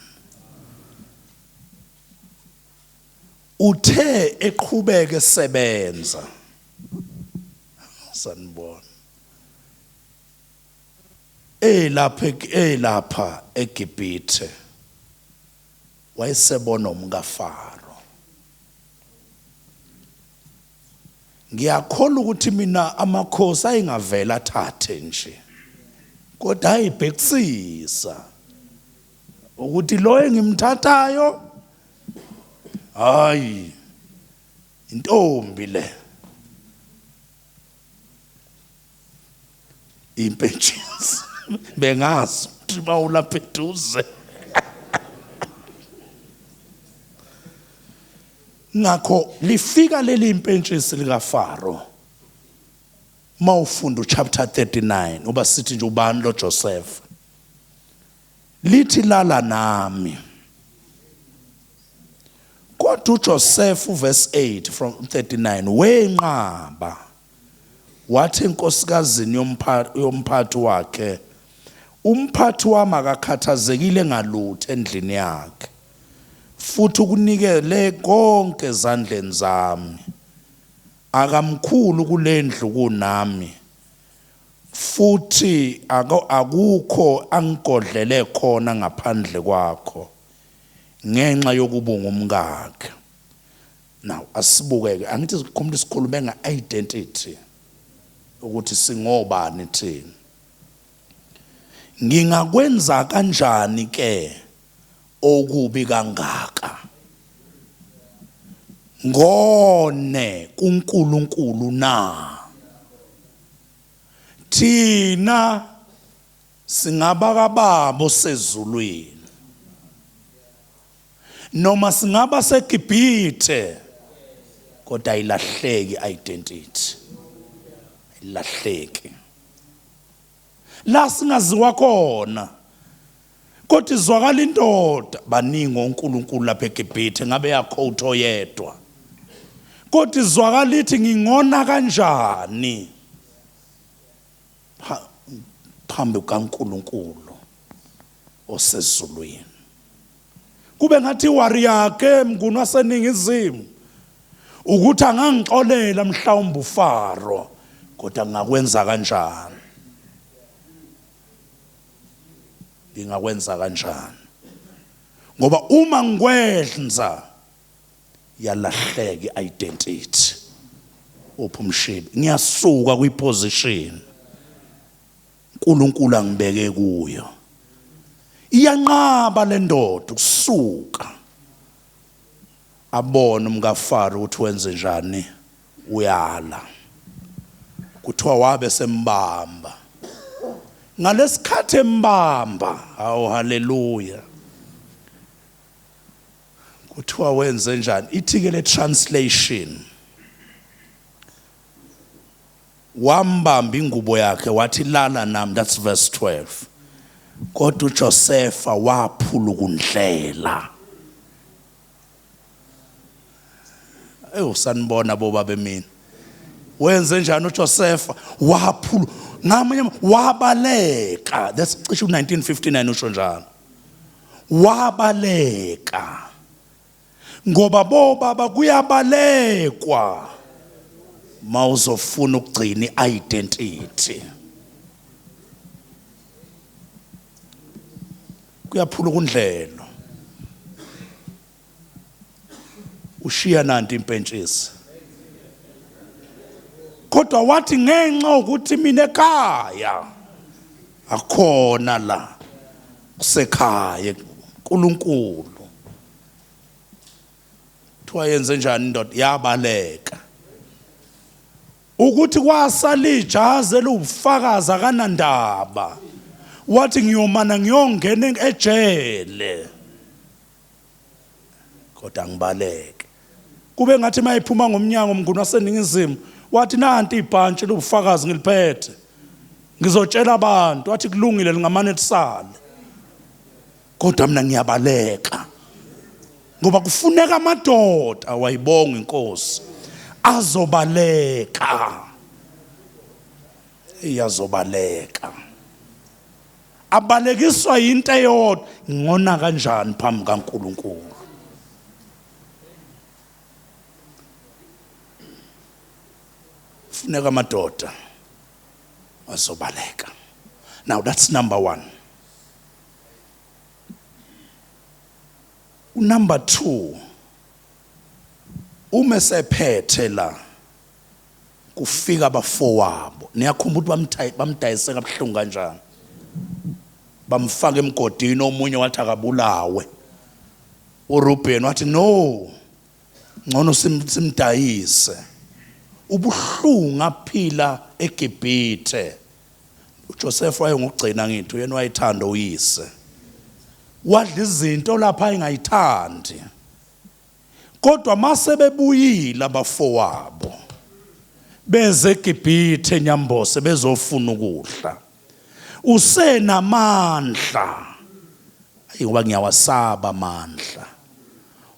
Uthe eqhubeka esebenza. Sanibona. Elapha elapha eGibhithe wayesebona umkaFaro. Ngiyakholwa ukuthi mina amakhosi ayengavele athathe nje kodwa ayibhekisisa ukuthi lo engimthathayo hayi intombi le impentshisi bengazi ukuthi bawulapha eduze Ngakho lifika leli impentshisi likaFaro. Mawufunda uchapter 39 uba sithi nje ubani lo Joseph. Lithi lala nami. Kodwa uJoseph verse 8 from 39 wenqaba wathi enkosikazini yomphathi wakhe umphathi wami akakhathazekile ngalutho endlini yakhe futhi ukunikele konke ezandleni zami akamkhulu kulendlu kunami futhi akukho angigodlele khona ngaphandle kwakho ngenxa yokuba ungumkakhe Now asibukeke angithi sikhuluma sikhulume nge-identity ukuthi singobani thina. Ngingakwenza kanjani ke okubi kangaka? Ngone kuNkulunkulu na? Thina singaba kababa osezulwini. Noma singaba seGibhithe kodwa ayilahleki identity. Ayilahleki. La singaziwa khona. Kodwa izwakala indoda baningi oNkulunkulu lapha eGibhithe ngabe yakhowutha oyedwa. Kodwa izwakala ithi ngingona kanjani phambi kukaNkulunkulu osezulwini. Kube ngathi iwari yakhe mnguni waseningizimu ukuthi angangixolela mhlawumbe uFaro kodwa ngingakwenza kanjani? Ngingakwenza kanjani? Ngoba uma ngikwenza yalahleka i-identity. Uphi umshibi? Ngiyasuka kwiposition uNkulunkulu angibeke kuyo. Iyanqaba le ndoda ukusuka abone umkaFaro ukuthi wenze njani uyala. Kuthiwa wabe sembamba. Ngalesikhathi embamba, awu haleluya. Kuthiwa wenze njani? Ithi ke le translation, wambamba ingubo yakhe wathi lala nami, that's verse 12. Kodwa uJosepha waphulukundlela. Ewu sanibona bobaba mina. Wenze njani uJosepha? Waphulu ngamanye wabaleka. That's cishe u1959 usho njalo. Wabaleka. Ngoba bobaba kuyabalekwa mawuzofuna ukugcina i-identity. Kuyaphula ukundlelo. Ushiya nanti impentshisi. Kodwa wathi ngenxa ukuthi mina ekhaya akhona la kusekhaya uNkulunkulu. Kuthiwa yenze njani indoda? Yabaleka. Ukuthi kwasala ijazi eliwubufakazi akanandaba. Wathi ngiyomana ngiyongena ejele. Kodwa ngibaleke. Kube ngathi mayiphuma ngomnyango mnguni waseningizimu wathi nanti ibhantshi lobufakazi ngiliphethe. Ngizotshela abantu wathi kulungile lingamane lisale. Kodwa mina ngiyabaleka. Ngoba kufuneka amadoda wayibonga inkosi azobaleka. Iyazobaleka. Abalekiswa into eyodwa, ngona kanjani phambi kaNkuluNkulu. Funeka amadoda azobaleka. Now that's number 1. Number 2, uma sephethe la kufika abafowabo. Niyakhumbula ukuthi bamdayise kabuhlungu kanjani, bamfaka emgodini, omunye wathi akabulawe, uReuben wathi no, ngcono simdayise. Ubuhlungu aphila eGibhithe. uJoseph wayengugcina ngithi uyena wayethanda uyise, wadla izinto lapha engayithandi. Kodwa mase bebuyile abafowabo beze eGibhithe eNyambose bezofuna ukudla, usenamandla. Ayi ngoba ngiyawasaba amandla.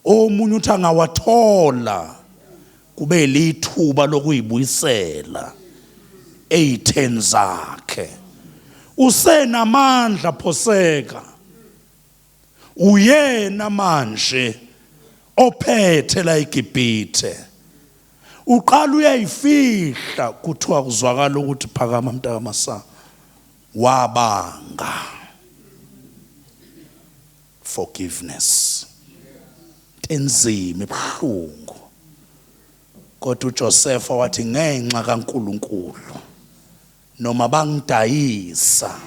Omunye uthi angawathola kube lithuba lokuyibuyisela eyitheni zakhe. Usenamandla phoseka. Uyena manje ophethe la eGibhithe. Uqala uyayifihla, kuthiwa kuzwakala ukuthi phakama mntaka Masa, wabanga forgiveness. Enzima ebuhlungu. Kodwa uJosepha wathi ngenxa kaNkuluNkulu noma bangidayisa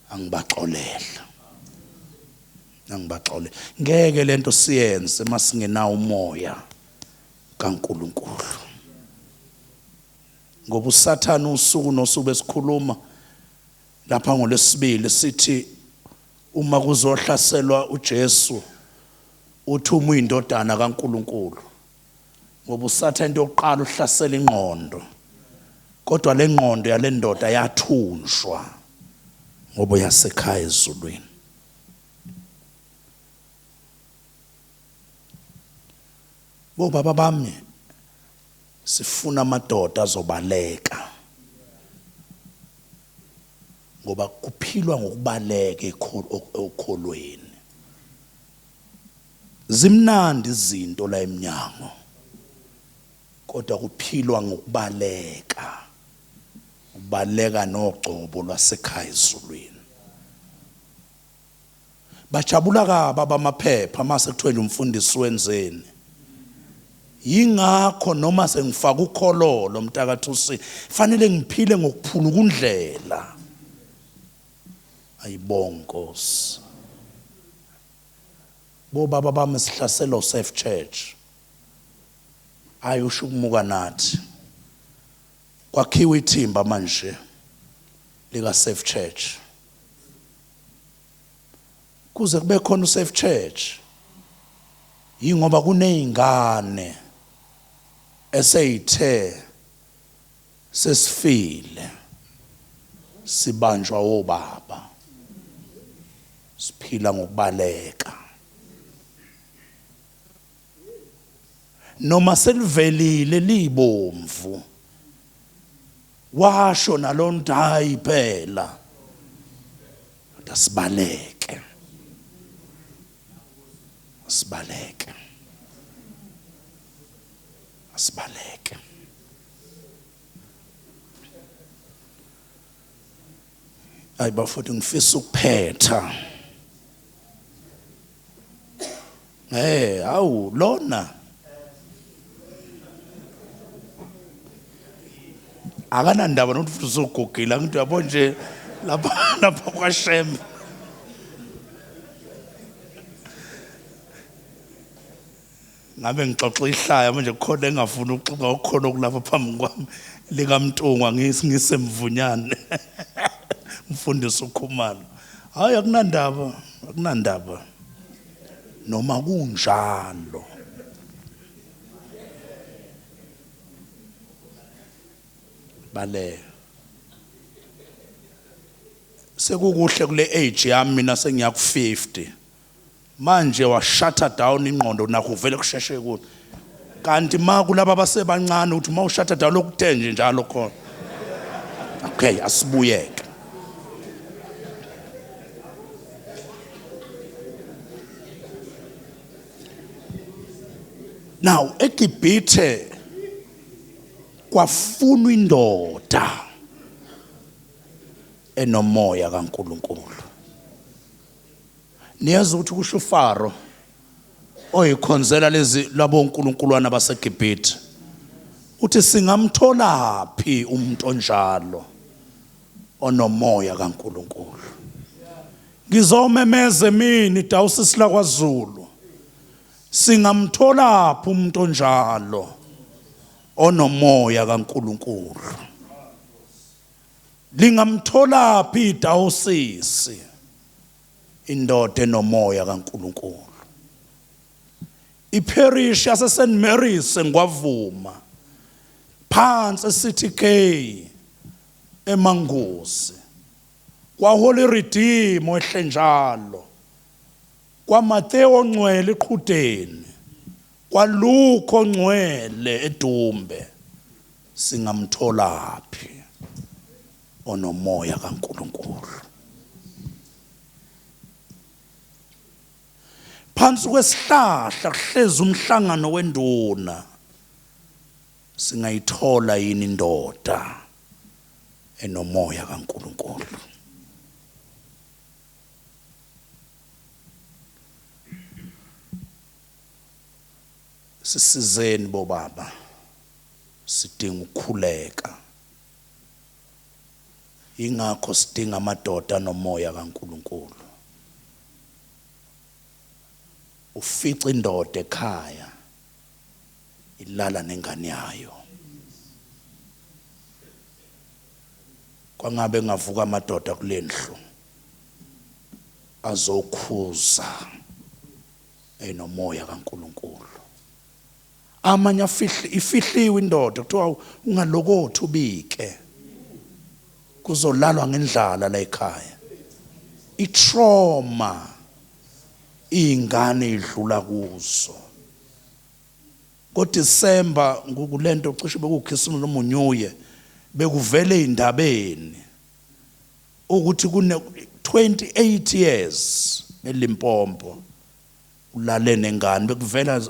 angibaxolela. Angibaxole. Ngeke lento siyenze masingenawo umoya kaNkuluNkulu. Ngoba uSathane usuku nosuku besikhuluma lapha ngolwesibili sithi uma kuzohlaselwa uJesu uthi uma uyindodana kaNkuluNkulu, ngoba uSathane into yokuqala uhlasela ingqondo, kodwa le ngqondo yale ndoda yathunjwa ngoba uyasekhaya ezulwini. Bobaba bami, sifuna amadoda azobaleka, ngoba kuphilwa ngokubaleka okholweni. Zimnandi izinto la eminyango, kodwa kuphilwa ngokubaleka, ubaleka nogcobo lwasekhaya ezulwini. Bajabula kabi abamaphepha mase kuthiwa nje umfundisi wenzeni. Yingakho noma sengifaka ukhololo mntaka-2C fanele ngiphile ngokuphuluka undlela. Ayibonge Nkosi. Bobaba bami sihlaselwa uSafe Church. Hayi usho ukumuka nathi. Kwakhiwa ithimba manje lika Safe Church. Kuze kube khona uSafe Church yingoba kunezingane eseyithe sesifile sibanjwa obaba siphila ngokubaleka noma selivelile libomvu washo nalonto hayi phela kodwa sibaleke sibaleke asibaleke. Hayi bafowethu, ngifisa ukuphetha. Eh, hawu lona akanandaba nokuthi futhi usugugile, angithi uyabo nje lapha lapha kwaShembe. Ngabe ngixoxa ihlaya manje, kukhona engafuni ukuxoxa, okukhona okulapha phambi kwami likaMntungwa ngisemvunyane mfundisi uKhumalo. Hayi, akunandaba, akunandaba noma kunjalo. Bale sekukuhle kule age yami mina, sengiya ku 50 manje, wa shut down ingqondo nakho kuvele kusheshe kuthi, kanti ma kulaba abasebancane uthi ma ushut down lokuthe nje njalo khona. Okay, asibuyeke. Now eGibhithe kwafunwa indoda enomoya kaNkuluNkulu. Niyazi ukuthi kusho uFaro oyikhonzela lezi labo nkulunkulwana baseGibhithe, uthi singamthola phi umuntu onjalo onomoya kaNkuluNkulu? Ngizomemeza emini dawusisi lakwaZulu, singamthola phi umuntu onjalo onomoya kaNkuluNkulu? Lingamthola phi idawusisi indoda enomoya kaNkuluNkulu? Iparish yase St Mary's eNgwavuma phansi eCity K eManguzi, kwaHoly Redeemer ehlenjalo, kwaMatheo Ngcwele eQhudeni, kwaLukho Ngcwele eDumbe, singamthola phi onomoya kaNkuluNkulu? Phansi kwesihlahla kuhlezi umhlangano wenduna, singayithola yini indoda enomoya kaNkuluNkulu? Sisizeni bobaba, sidinga ukukhuleka. Ingakho sidinga amadoda anomoya kaNkuluNkulu. Ufica indoda ekhaya ilala nengane yayo. Kwangabe ngavuka amadoda kulendlu azokhuza enomoya kaNkuluNkulu. Amanye afihli ifihliwe indoda, kuthiwa ungalokothi ubike, kuzolalwa ngendlala la ekhaya. Itrauma ingane idlula kuzo. NgoDisemba ngukulento cishe bekukhisimusi noma uNew Year, bekuvele indabeni ukuthi kune 28 years eLimpopo ulale nengane. Bekuvela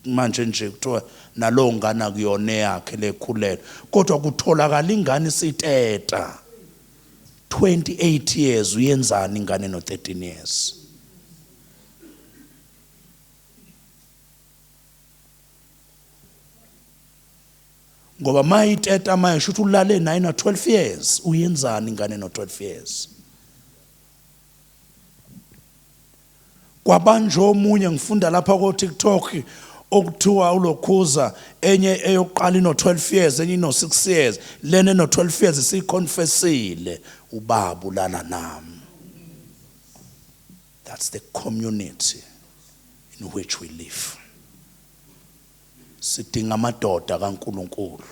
manje nje kuthiwa nalowo ngane akuyona eyakhe lekhulelwe, kodwa kutholakala ingane isiteta. 28 years, uyenzani ingane no 13 years? Ngoba mayiteta manje ukuthi ulale naye na 12 years, uyenzani ingane no 12 years? Kwabanjwa omunye, ngifunda lapha ko TikTok, Okuthiwa ulokhuza enye eyokuqala ino 12 years, enye ino 6 years, lena eno 12 years siyiconfessile, ubaba ulala nami. That's the community in which we live. Sidinga amadoda kaNkuluNkulu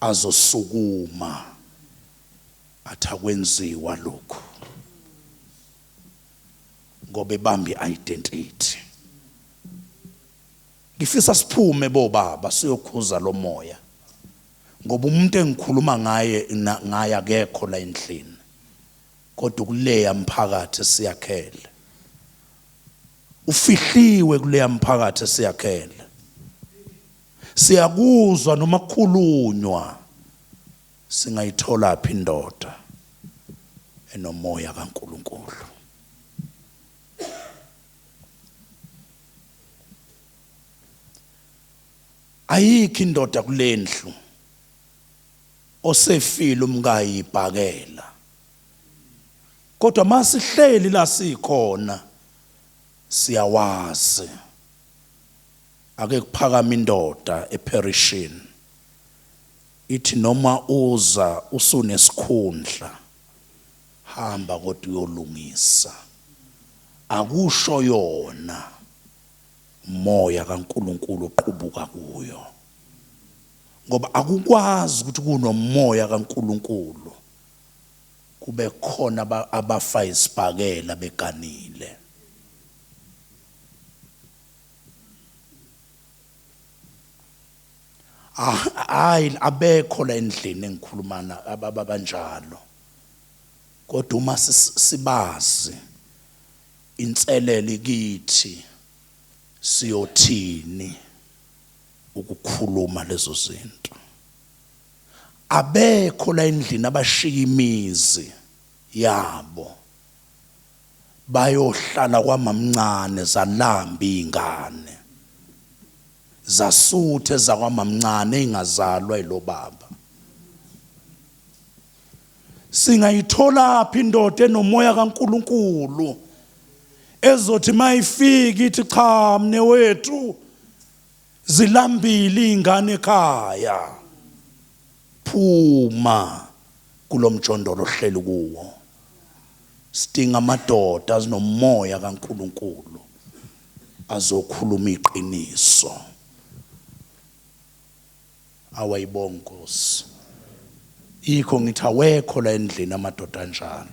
azosukuma athi akwenziwa lokhu, ngoba ebamba identity. Ngifisa siphume bobaba siyokhuza lo moya, ngoba umuntu engikhuluma ngaye ngaye akekho la endlini, kodwa kuleya mphakathi siyakhele, ufihliwe kuleya mphakathi siyakhele. Siyakuzwa noma kukhulunywa, singayithola phi indoda enomoya kaNkuluNkulu? Ayikho indoda kulendlu osefile umkayi ibhakela, kodwa masihleli la sikhona siyawazi. Ake kuphakama indoda eperishini ithi noma uza usunesikhundla, hamba kodwa uyolungisa. Akusho yona, umoya kaNkuluNkulu uqubuka kuyo, ngoba akukwazi ukuthi kunomoya kaNkuluNkulu kube khona abafa isibhakela beganile. Hayi, abekho la endlini engikhulumana ababanjalo, kodwa uma sibazi inselele kithi siyothini ukukhuluma lezo zinto. Abekho la endlini abashiya imizi yabo bayohlala kwamamncane, zalamba izingane, zasuthe zakwamamncane ingazalwa yilobaba. Singayithola phi indoda enomoya kaNkuluNkulu ezothi mayifika ithi cha mne wethu, zilambile izingane ekhaya, phuma kulomjondolo ohleli kuwo. Sidinga amadoda azinomoya kaNkuluNkulu azokhuluma iqiniso. Awayibonga Nkosi. Yikho ngithi awekho la endlini amadoda anjalo,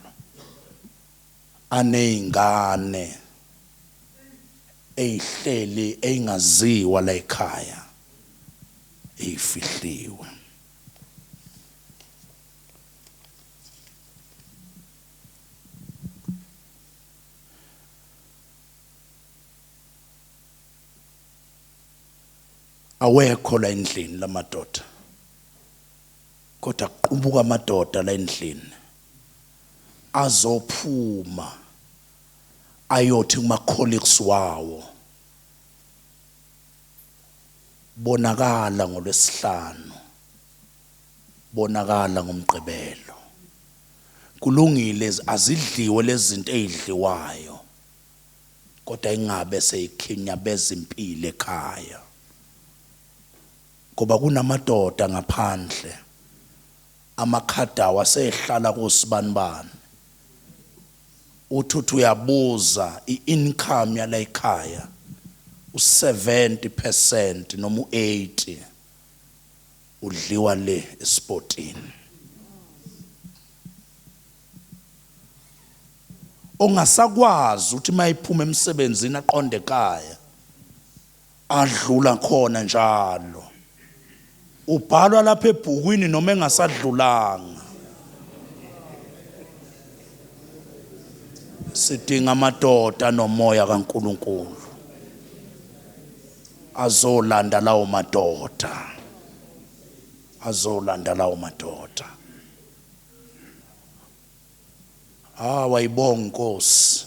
aneyingane eyihleli eyingaziwa la ekhaya, eyifihliwe. Awekho la endlini lamadoda, kodwa kuqubuka amadoda la endlini azophuma ayothi kuma colleagues wawo, bonakala ngolwesihlanu, bonakala ngomgqibelo, kulungile azidliwe lezi zinto ezidliwayo, kodwa ingabe seyikhinyabeza impilo ekhaya, ngoba kunamadoda ngaphandle amakhadawa asehlala kosibanibani. Uthi uyabuza i-income yala ekhaya, u70% noma u80 udliwa le esportini. Ongasakwazi ukuthi mayiphuma emsebenzini aqonde ekhaya, adlula khona njalo, ubhalwa lapha ebhukwini noma engasadlulanga. Sidinga amadoda nomoya kaNkuluNkulu azolanda lawo madoda, azolanda lawo madoda. Ah, wayibonga Nkosi.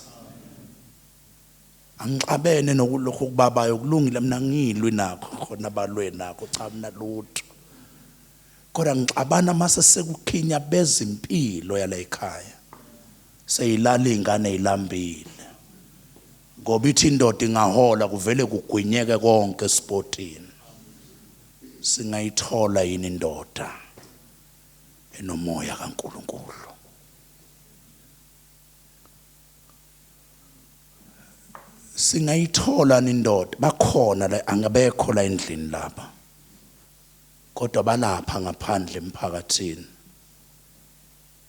Angixabene nokulokhu kubabayo, kulungile, mina ngilwi nakho khona balwe nakho, cha mina lutho, kodwa ngixabana mase sekukhinya bezimpilo yala ekhaya, seyilala ingane ilambile. Ngoba ithi indoda ingahola kuvele kugwinyeke konke esipotini. Singayithola yini indoda enomoya kaNkuluNkulu? Singayithola indoda? Bakhona la, angabekho la endlini lapha, kodwa balapha ngaphandle emphakathini,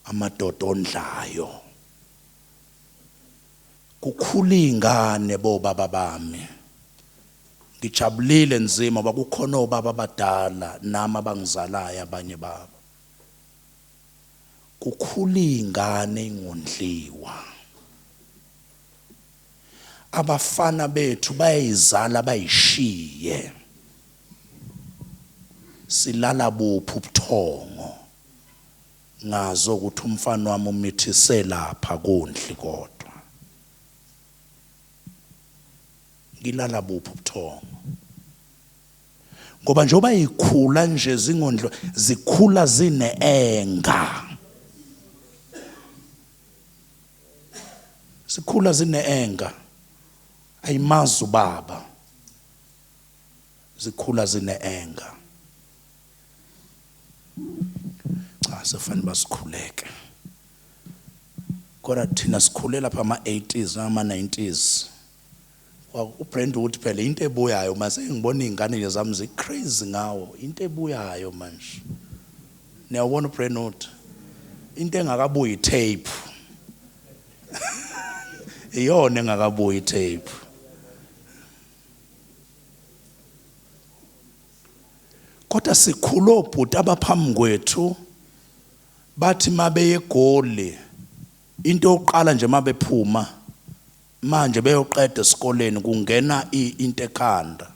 amadoda ondlayo. Kukhula ingane bobaba bami, ngijabulile nzima ngoba kukhona obaba abadala nami abangizalayo abanye babo. Kukhula ingane ingondliwa. Abafana bethu bayayizala bayishiye. Silala buphi ubuthongo ngazo ukuthi umfana wami umithise lapha kondli, kodwa ngilala buphi ubuthongo? Ngoba njengoba ikhula nje zingondlo, zikhula zineenga, sikhula zineenga, ayimazi ubaba, zikhula zineenga. Cha, sefanele basikhuleke, kodwa thina sikhule lapha ama-80s nama-90s. UBrand uthi phela into ebuyayo mase ngibona izingane nje zami zi-crazy ngawo, into ebuyayo manje. Niyawubona uBrand uthi into engakabuyi tape, iyona engakabuyi tape. Kodwa sikhulu obhuti abaphambi kwethu bathi mabeye eGoli, into yokuqala nje mabephuma manje beyoqeda esikoleni, kungena into ekhanda,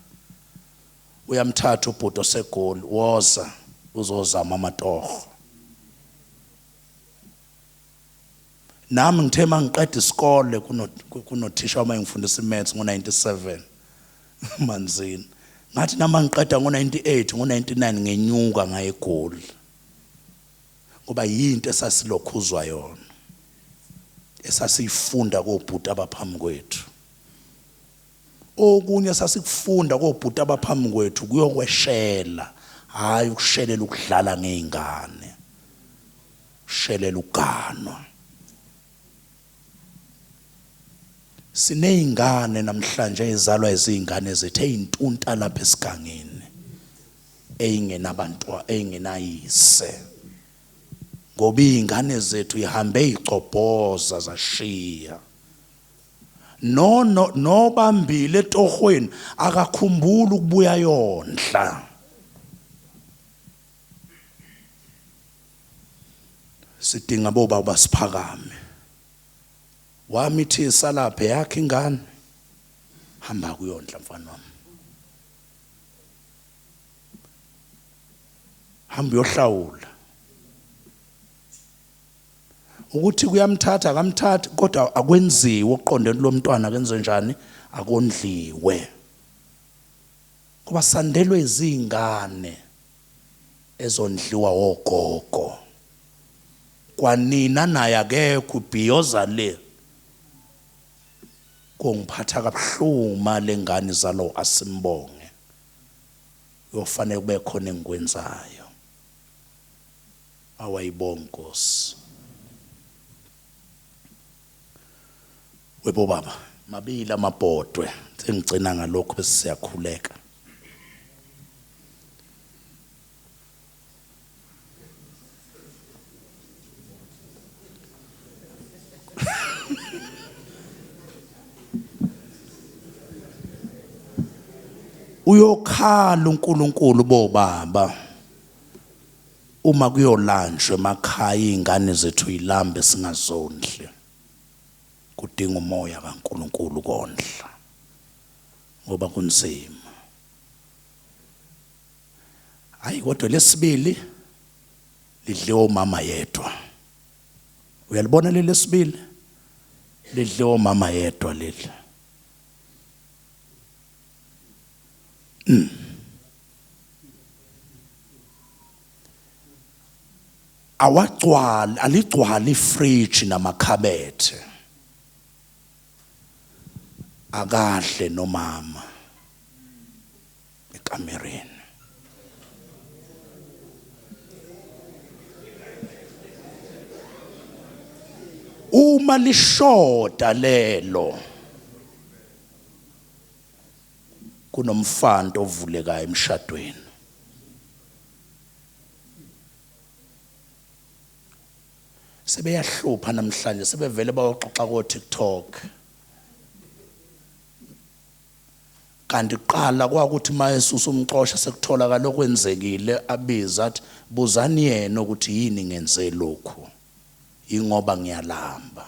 uyamthatha ubhuti oseGoli, woza uzozama amatoho. Nami ngithe mangiqeda isikole, kunothisha wami engifundisa imaths ngo-97 Manzini, ngathi nama ngiqeda ngo-98, ngo-99 ngenyuka ngaye eGoli, ngoba yinto esasilokhuzwa yona, esasiyifunda kobhuti abaphambi kwethu. Okunye sasikufunda kobhuti abaphambi kwethu kuyokweshela, hayi ukushelela ukudlala ngezingane, ushelela uganwa. Sineyingane namhlanje ezalwa izingane zethu eyintunta lapha esigangeni, eyingenabantwa, eyingenayise, ngoba izingane zethu ihambe icobhoza zashiya no no nobambile etohweni, akakhumbuli ukubuya yondla. Sidinga boba basiphakame. Wamithisa lapha yakhe ingane, hamba kuyondla mfana wami, hamba uyohlawula. Ukuthi kuyamthatha akamthathi, kodwa akwenziwe okuqondene lo mntwana, kenze njani, akondliwe, ngoba sandelwe izingane ezondliwa ogogo. Kwanina naye akekho, ubhiyoza le. Kongiphatha kabuhlungu mali engane zalo asimbonge, kuyofanele kube khona engikwenzayo. Awayibonga Nkosi. Webo baba, mabili amabhodwe, sengigcina ngalokho bese siyakhuleka. Uyokhala uNkulunkulu bobaba uma kuyolanjwa emakhaya, izingane zethu ilambe singazondli. Kudinga umoya kaNkulunkulu kondla, ngoba kunzima. Hayi, kodwa lesibili lidliwa umama yedwa. Uyalibona leli lesibili lidliwa umama yedwa leli. Awagcwali, aligcwali ifridge namakhabethe. Akadle nomama ekamereni. Uma lishoda lelo kunomfanto ovulekayo emshadweni. Sebeyahlupha namhlanje, sebevele bayoxoxa ko TikTok. Kanti kuqala kwakuthi mayesusa umxosha sekutholakala okwenzekile, abiza athi buzani yena ukuthi yini ngenze lokhu, ingoba ngiyalamba.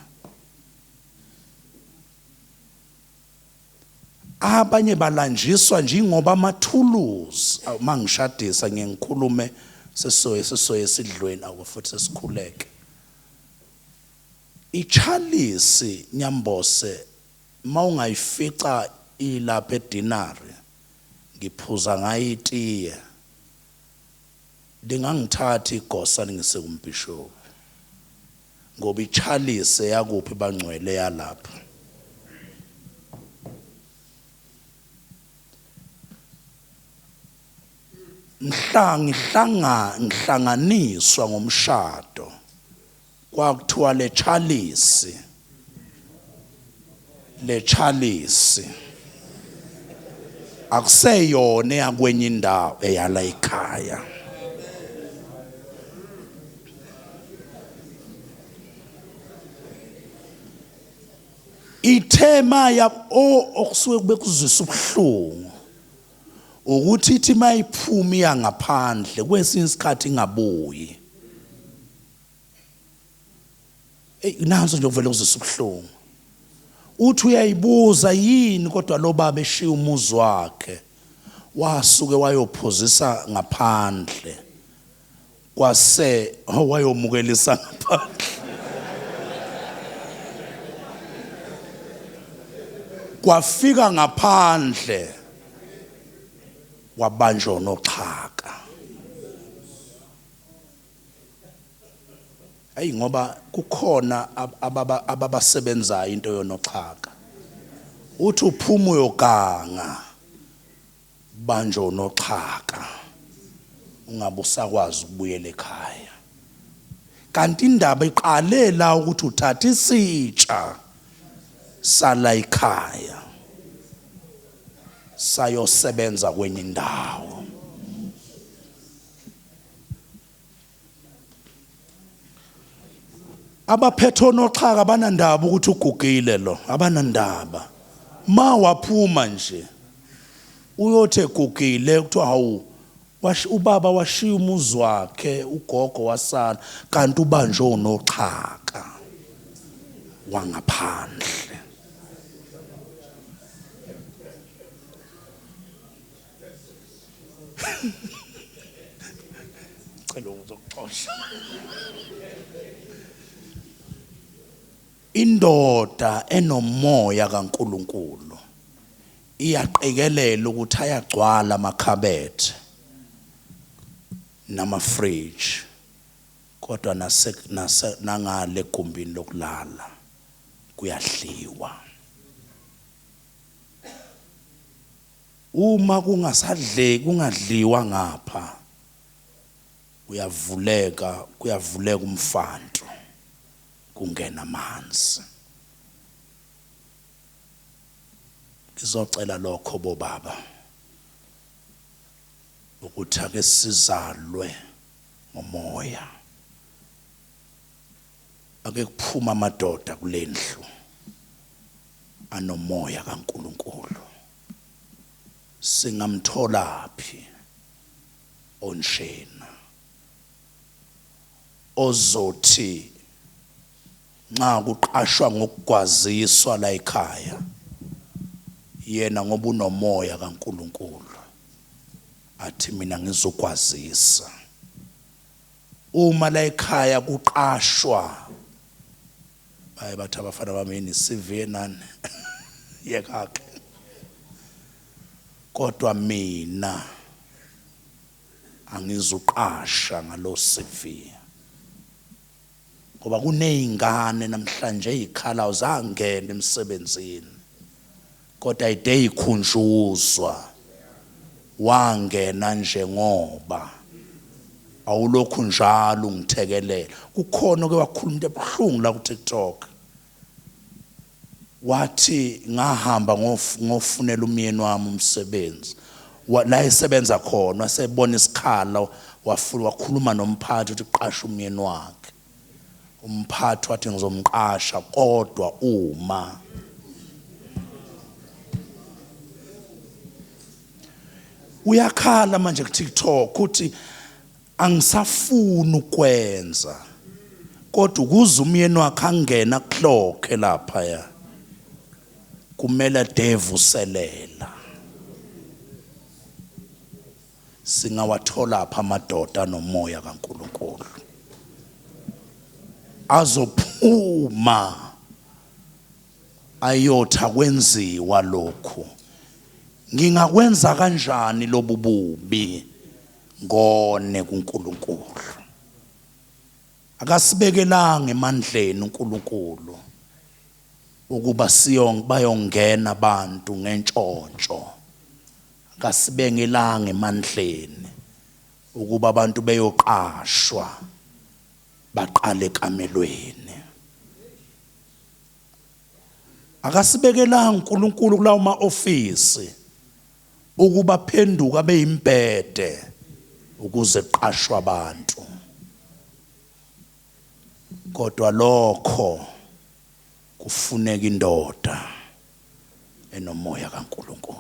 Abanye balanjiswa nje ingoba amathuluzi. Mangishadisa ngiye ngikhulume sesisoye sesisoye esidlweni, awu futhi sesikhuleke. Ichalisi Nyambose mawungayifica ilapha edinari, ngiphuza ngayo itiye, lingangithatha igosa lingise kumbhishobhi, ngoba ichalise yakuphi bangcwele yalapha. Mhla ngihlanga ngihlanganiswa ngomshado, kwakuthiwa le chalisi, le chalisi akuseyona eyakwenye indawo, eyala ekhaya. Ithema ya okusuke kube kuzwisa ubuhlungu ukuthi ithi mayiphuma iya ngaphandle kwesinye isikhathi ingabuyi. Ey, nanso nje kuvele kuzwisa ubuhlungu. Uthi uyayibuza yini kodwa lo baba eshiya umuzi wakhe wasuke wayophuzisa ngaphandle, kwase wayomukelisa ngaphandle. Kwafika ngaphandle wabanjwa noxhaka. Ayi, ngoba kukhona ababasebenzayo into yonoxhaka. Uthi uphuma uyoganga, banjwe unoxhaka, ungabe usakwazi ukubuyela ekhaya. Kanti indaba iqale la ukuthi uthatha isitsha sala ekhaya sayosebenza kwenye indawo. Abaphethe onoxhaka abanandaba ukuthi ugugile lo, abanandaba. Ma waphuma nje uyothi egugile kuthiwa hawu, ubaba washiya umuzi wakhe, ugogo wasala, kanti ubanjwe unoxhaka wangaphandle. Cela uzokuxosha. Indoda enomoya kaNkuluNkulu iyaqikelela ukuthi ayagcwala amakhabethe nama-fridge, kodwa nase nase nangale egumbini lokulala kuyadliwa. Uma kungasadleki, kungadliwa ngapha, uyavuleka, kuyavuleka umfantu, kungena amanzi. Ngizocela lokho bobaba, ukuthi ake sizalwe ngomoya. Ake kuphume amadoda kulendlu anomoya kaNkulunkulu. Singamtholaphi onjena ozothi nxa kuqashwa ngokugwaziswa la ekhaya, yena ngoba unomoya kaNkulunkulu athi mina ngizogwazisa. Uma la ekhaya kuqashwa, baye bathi abafana bami yini CV nani yekake, kodwa mina angizuqasha ngalo CV, ngoba kuneyingane namhlanje ezikhalayo zangena emsebenzini. Kodwa ayide ikhunjuzwa, wangena nje ngoba awulokhu njalo ungithekelela. Kukhona ke wakhuluma into ebuhlungu la ku TikTok, wathi ngahamba ngofunela umyeni wami umsebenzi la esebenza khona, wasebona isikhala, wakhuluma nomphathi ukuthi qasha umyeni wakhe. Umphathi wathi ngizomqasha kodwa uma uyakhala manje ku TikTok uthi angisafuni ukwenza, kodwa ukuze umyeni wakhe angena kuhlokhe lapha ya kumele adevuselela. Singawathola pha amadoda nomoya kaNkuluNkulu azophuma ayotha kwenziwa lokhu, ngingakwenza kanjani lobu bubi ngone kuNkulunkulu? Akasibekelanga emandleni uNkulunkulu ukuba siyong bayongena abantu ngentshontsho. Akasibengelanga emandleni ukuba abantu beyoqashwa baqale ekamelweni. Akasibekelanga uNkulunkulu kulawo ma-ofisi ukuba phenduka beyimbhede ukuze qashwe abantu, kodwa lokho kufuneka indoda enomoya kaNkulunkulu.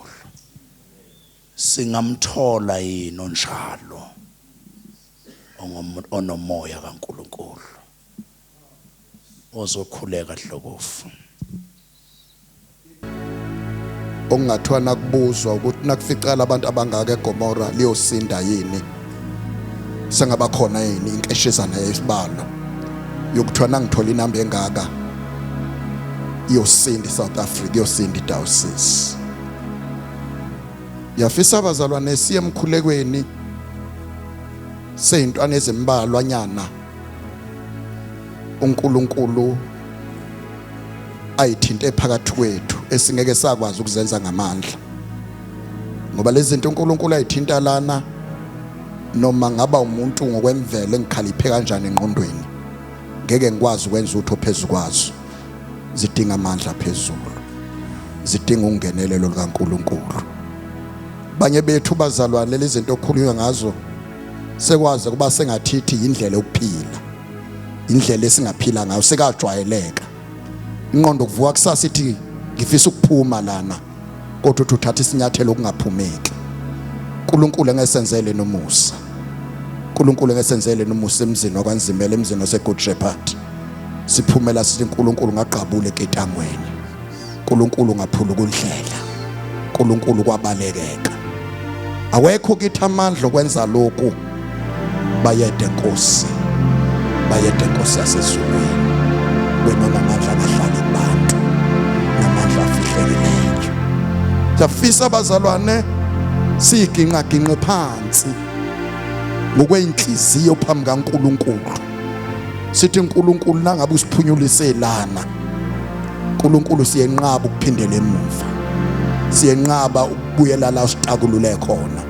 Singamthola yini onjalo onomoya kaNkulunkulu ozokhuleka hlokofu? Okungathiwa nakubuzwa ukuthi nakuficala abantu abangaka eGomora liyosinda yini, sengaba khona yini inkeshezana yesibalo yokuthiwa nangithola inamba engaka iyosinda iSouth Africa, iyosinda iDiocese. Ngiyafisa abazalwane siye emkhulekweni seyintwana ezimbalwa nyana uNkulunkulu ayithinte phakathi kwethu esingeke sakwazi ukuzenza ngamandla, ngoba lezi zinto uNkulunkulu ayithinta lana, noma ngaba umuntu ngokwemvelo engikhaliphe kanjani engqondweni, ngeke ngikwazi ukwenza utho phezukwazo. Zidinga amandla phezulu, zidinga ungenelelo likaNkulunkulu. Banye bethu bazalwane, lezi zinto okukhulunywa ngazo sekwazi kuba sengathithi indlela yokuphila, indlela esingaphila ngayo sekajwayeleka. Inqondo kuvuka kusasa ithi ngifisa ukuphuma lana, kodwa uthi uthatha isinyathelo okungaphumeki. uNkulunkulu engesenzele nomusa, uNkulunkulu engesenzele nomusa emzini wakwaNzimela, emzini waseGood Shepherd. Siphumela sithi uNkulunkulu ngagqabula eketangweni, uNkulunkulu ngaphula ukundlela, uNkulunkulu kwabalekeka. Awekho kithi amandla okwenza lokhu, bayede Nkosi, bayede Nkosi yasezulwini, wena onamandla angahlali kubantu namandla afihlekileyo. Siyafisa abazalwane siyiginqa ginqe phansi ngokweinhliziyo phambi kaNkuluNkulu, sithi uNkulunkulu nangabe usiphunyulise lana, uNkulunkulu siyenqaba ukuphindela emuva, siyenqaba ukubuyela la usitakulule khona.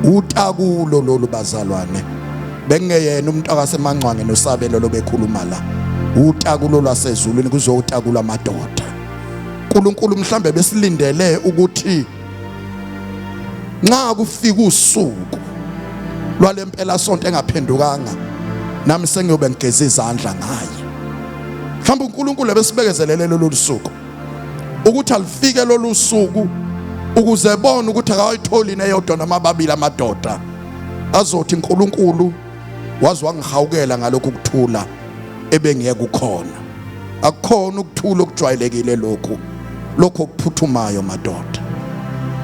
Utakulo lolu bazalwane, bengeyena umuntu akasemangcwange nosabelo lobekhuluma la, utakulo lwasezulwini kuzotakulwa amadoda. uNkulunkulu mhlambe besilindele ukuthi nxa kufika usuku lwalempela sonto engaphendukanga, nami sengiyobe ngigeza izandla ngaye. Mhlawumbe uNkulunkulu ebesibekezelele lolu suku ukuthi alifike lolu suku ukuze ebone ukuthi akayitholi neyodwa noma ababili amadoda azothi uNkulunkulu waze wangihawukela ngalokhu kuthula ebengiyeke kukhona. Akukhona ukuthula okujwayelekile lokhu, lokho okuphuthumayo madoda,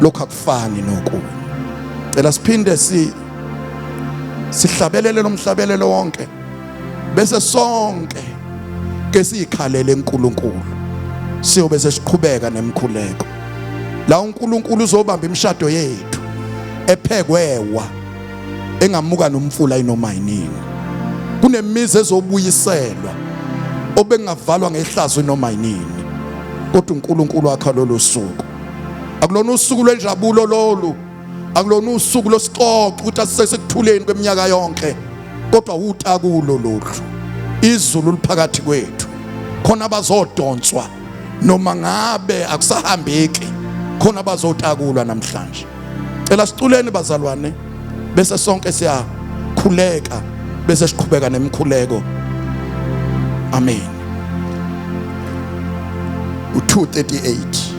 lokho akufani nokunye. Cela siphinde si sihlabelele lomhlabelelo wonke, bese sonke ke siyikhalele uNkulunkulu, siyobe sesiqhubeka nemkhuleko la uNkulunkulu uzobamba imishado yethu ephekwewa engamuka nomfula inoma yinini. Kunemizi ezobuyiselwa obengavalwa ngehlazo inoma yinini, kodwa uNkulunkulu wakha lolu suku. Akulona usuku lwenjabulo lolu, akulona usuku losixoxo ukuthi asisesekuthuleni kweminyaka yonke, kodwa utakulo lolu. Izulu liphakathi kwethu, khona bazodonswa noma ngabe akusahambeki, khona bazotakulwa namhlanje. Cela siculeni bazalwane, bese sonke siyakhuleka, bese siqhubeka nemikhuleko. Amen. U238.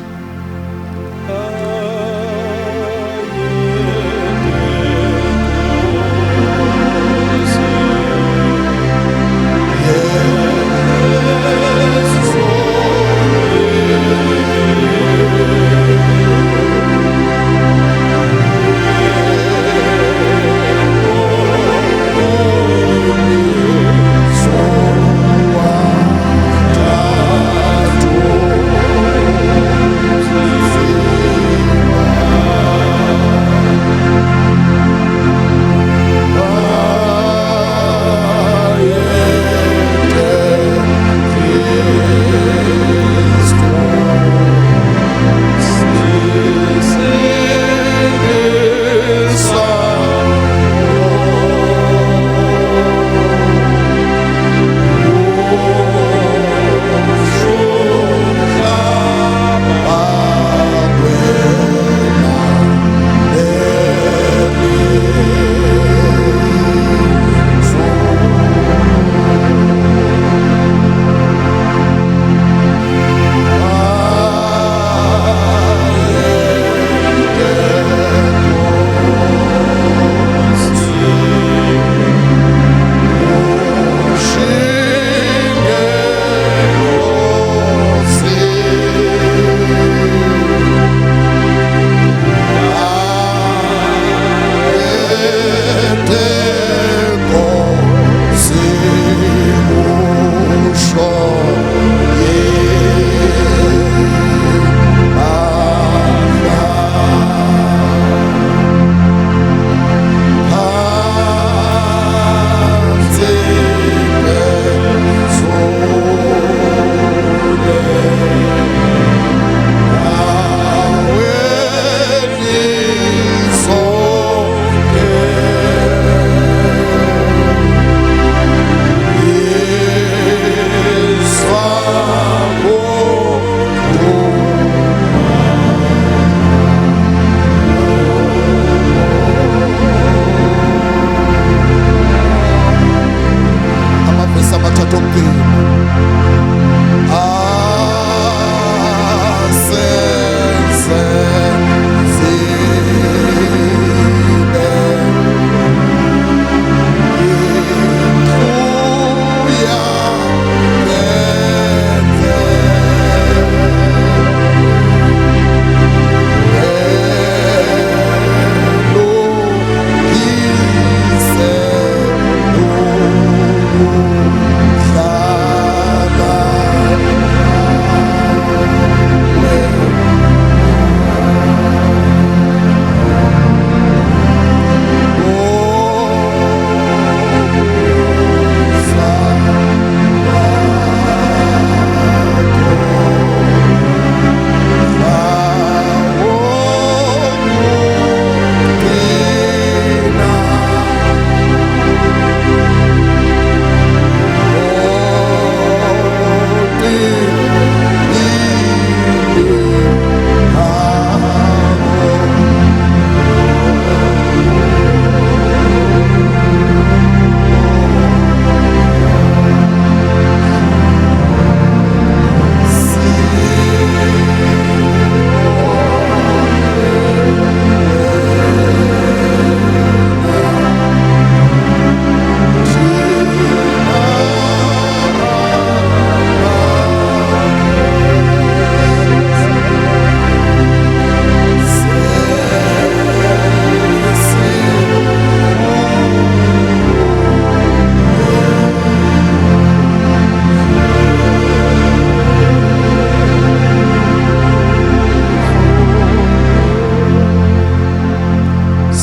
Amavesi amathathu okugcina. Asenze zibe kuya benze elungise ukuhlala.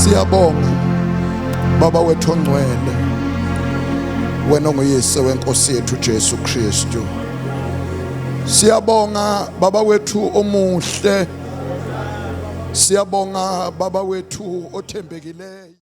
Siyabonga Baba wethu ongcwele, wena onguyise wenkosi yethu Jesu Kristu. Siyabonga Baba wethu omuhle Siyabonga baba wethu othembekileyo.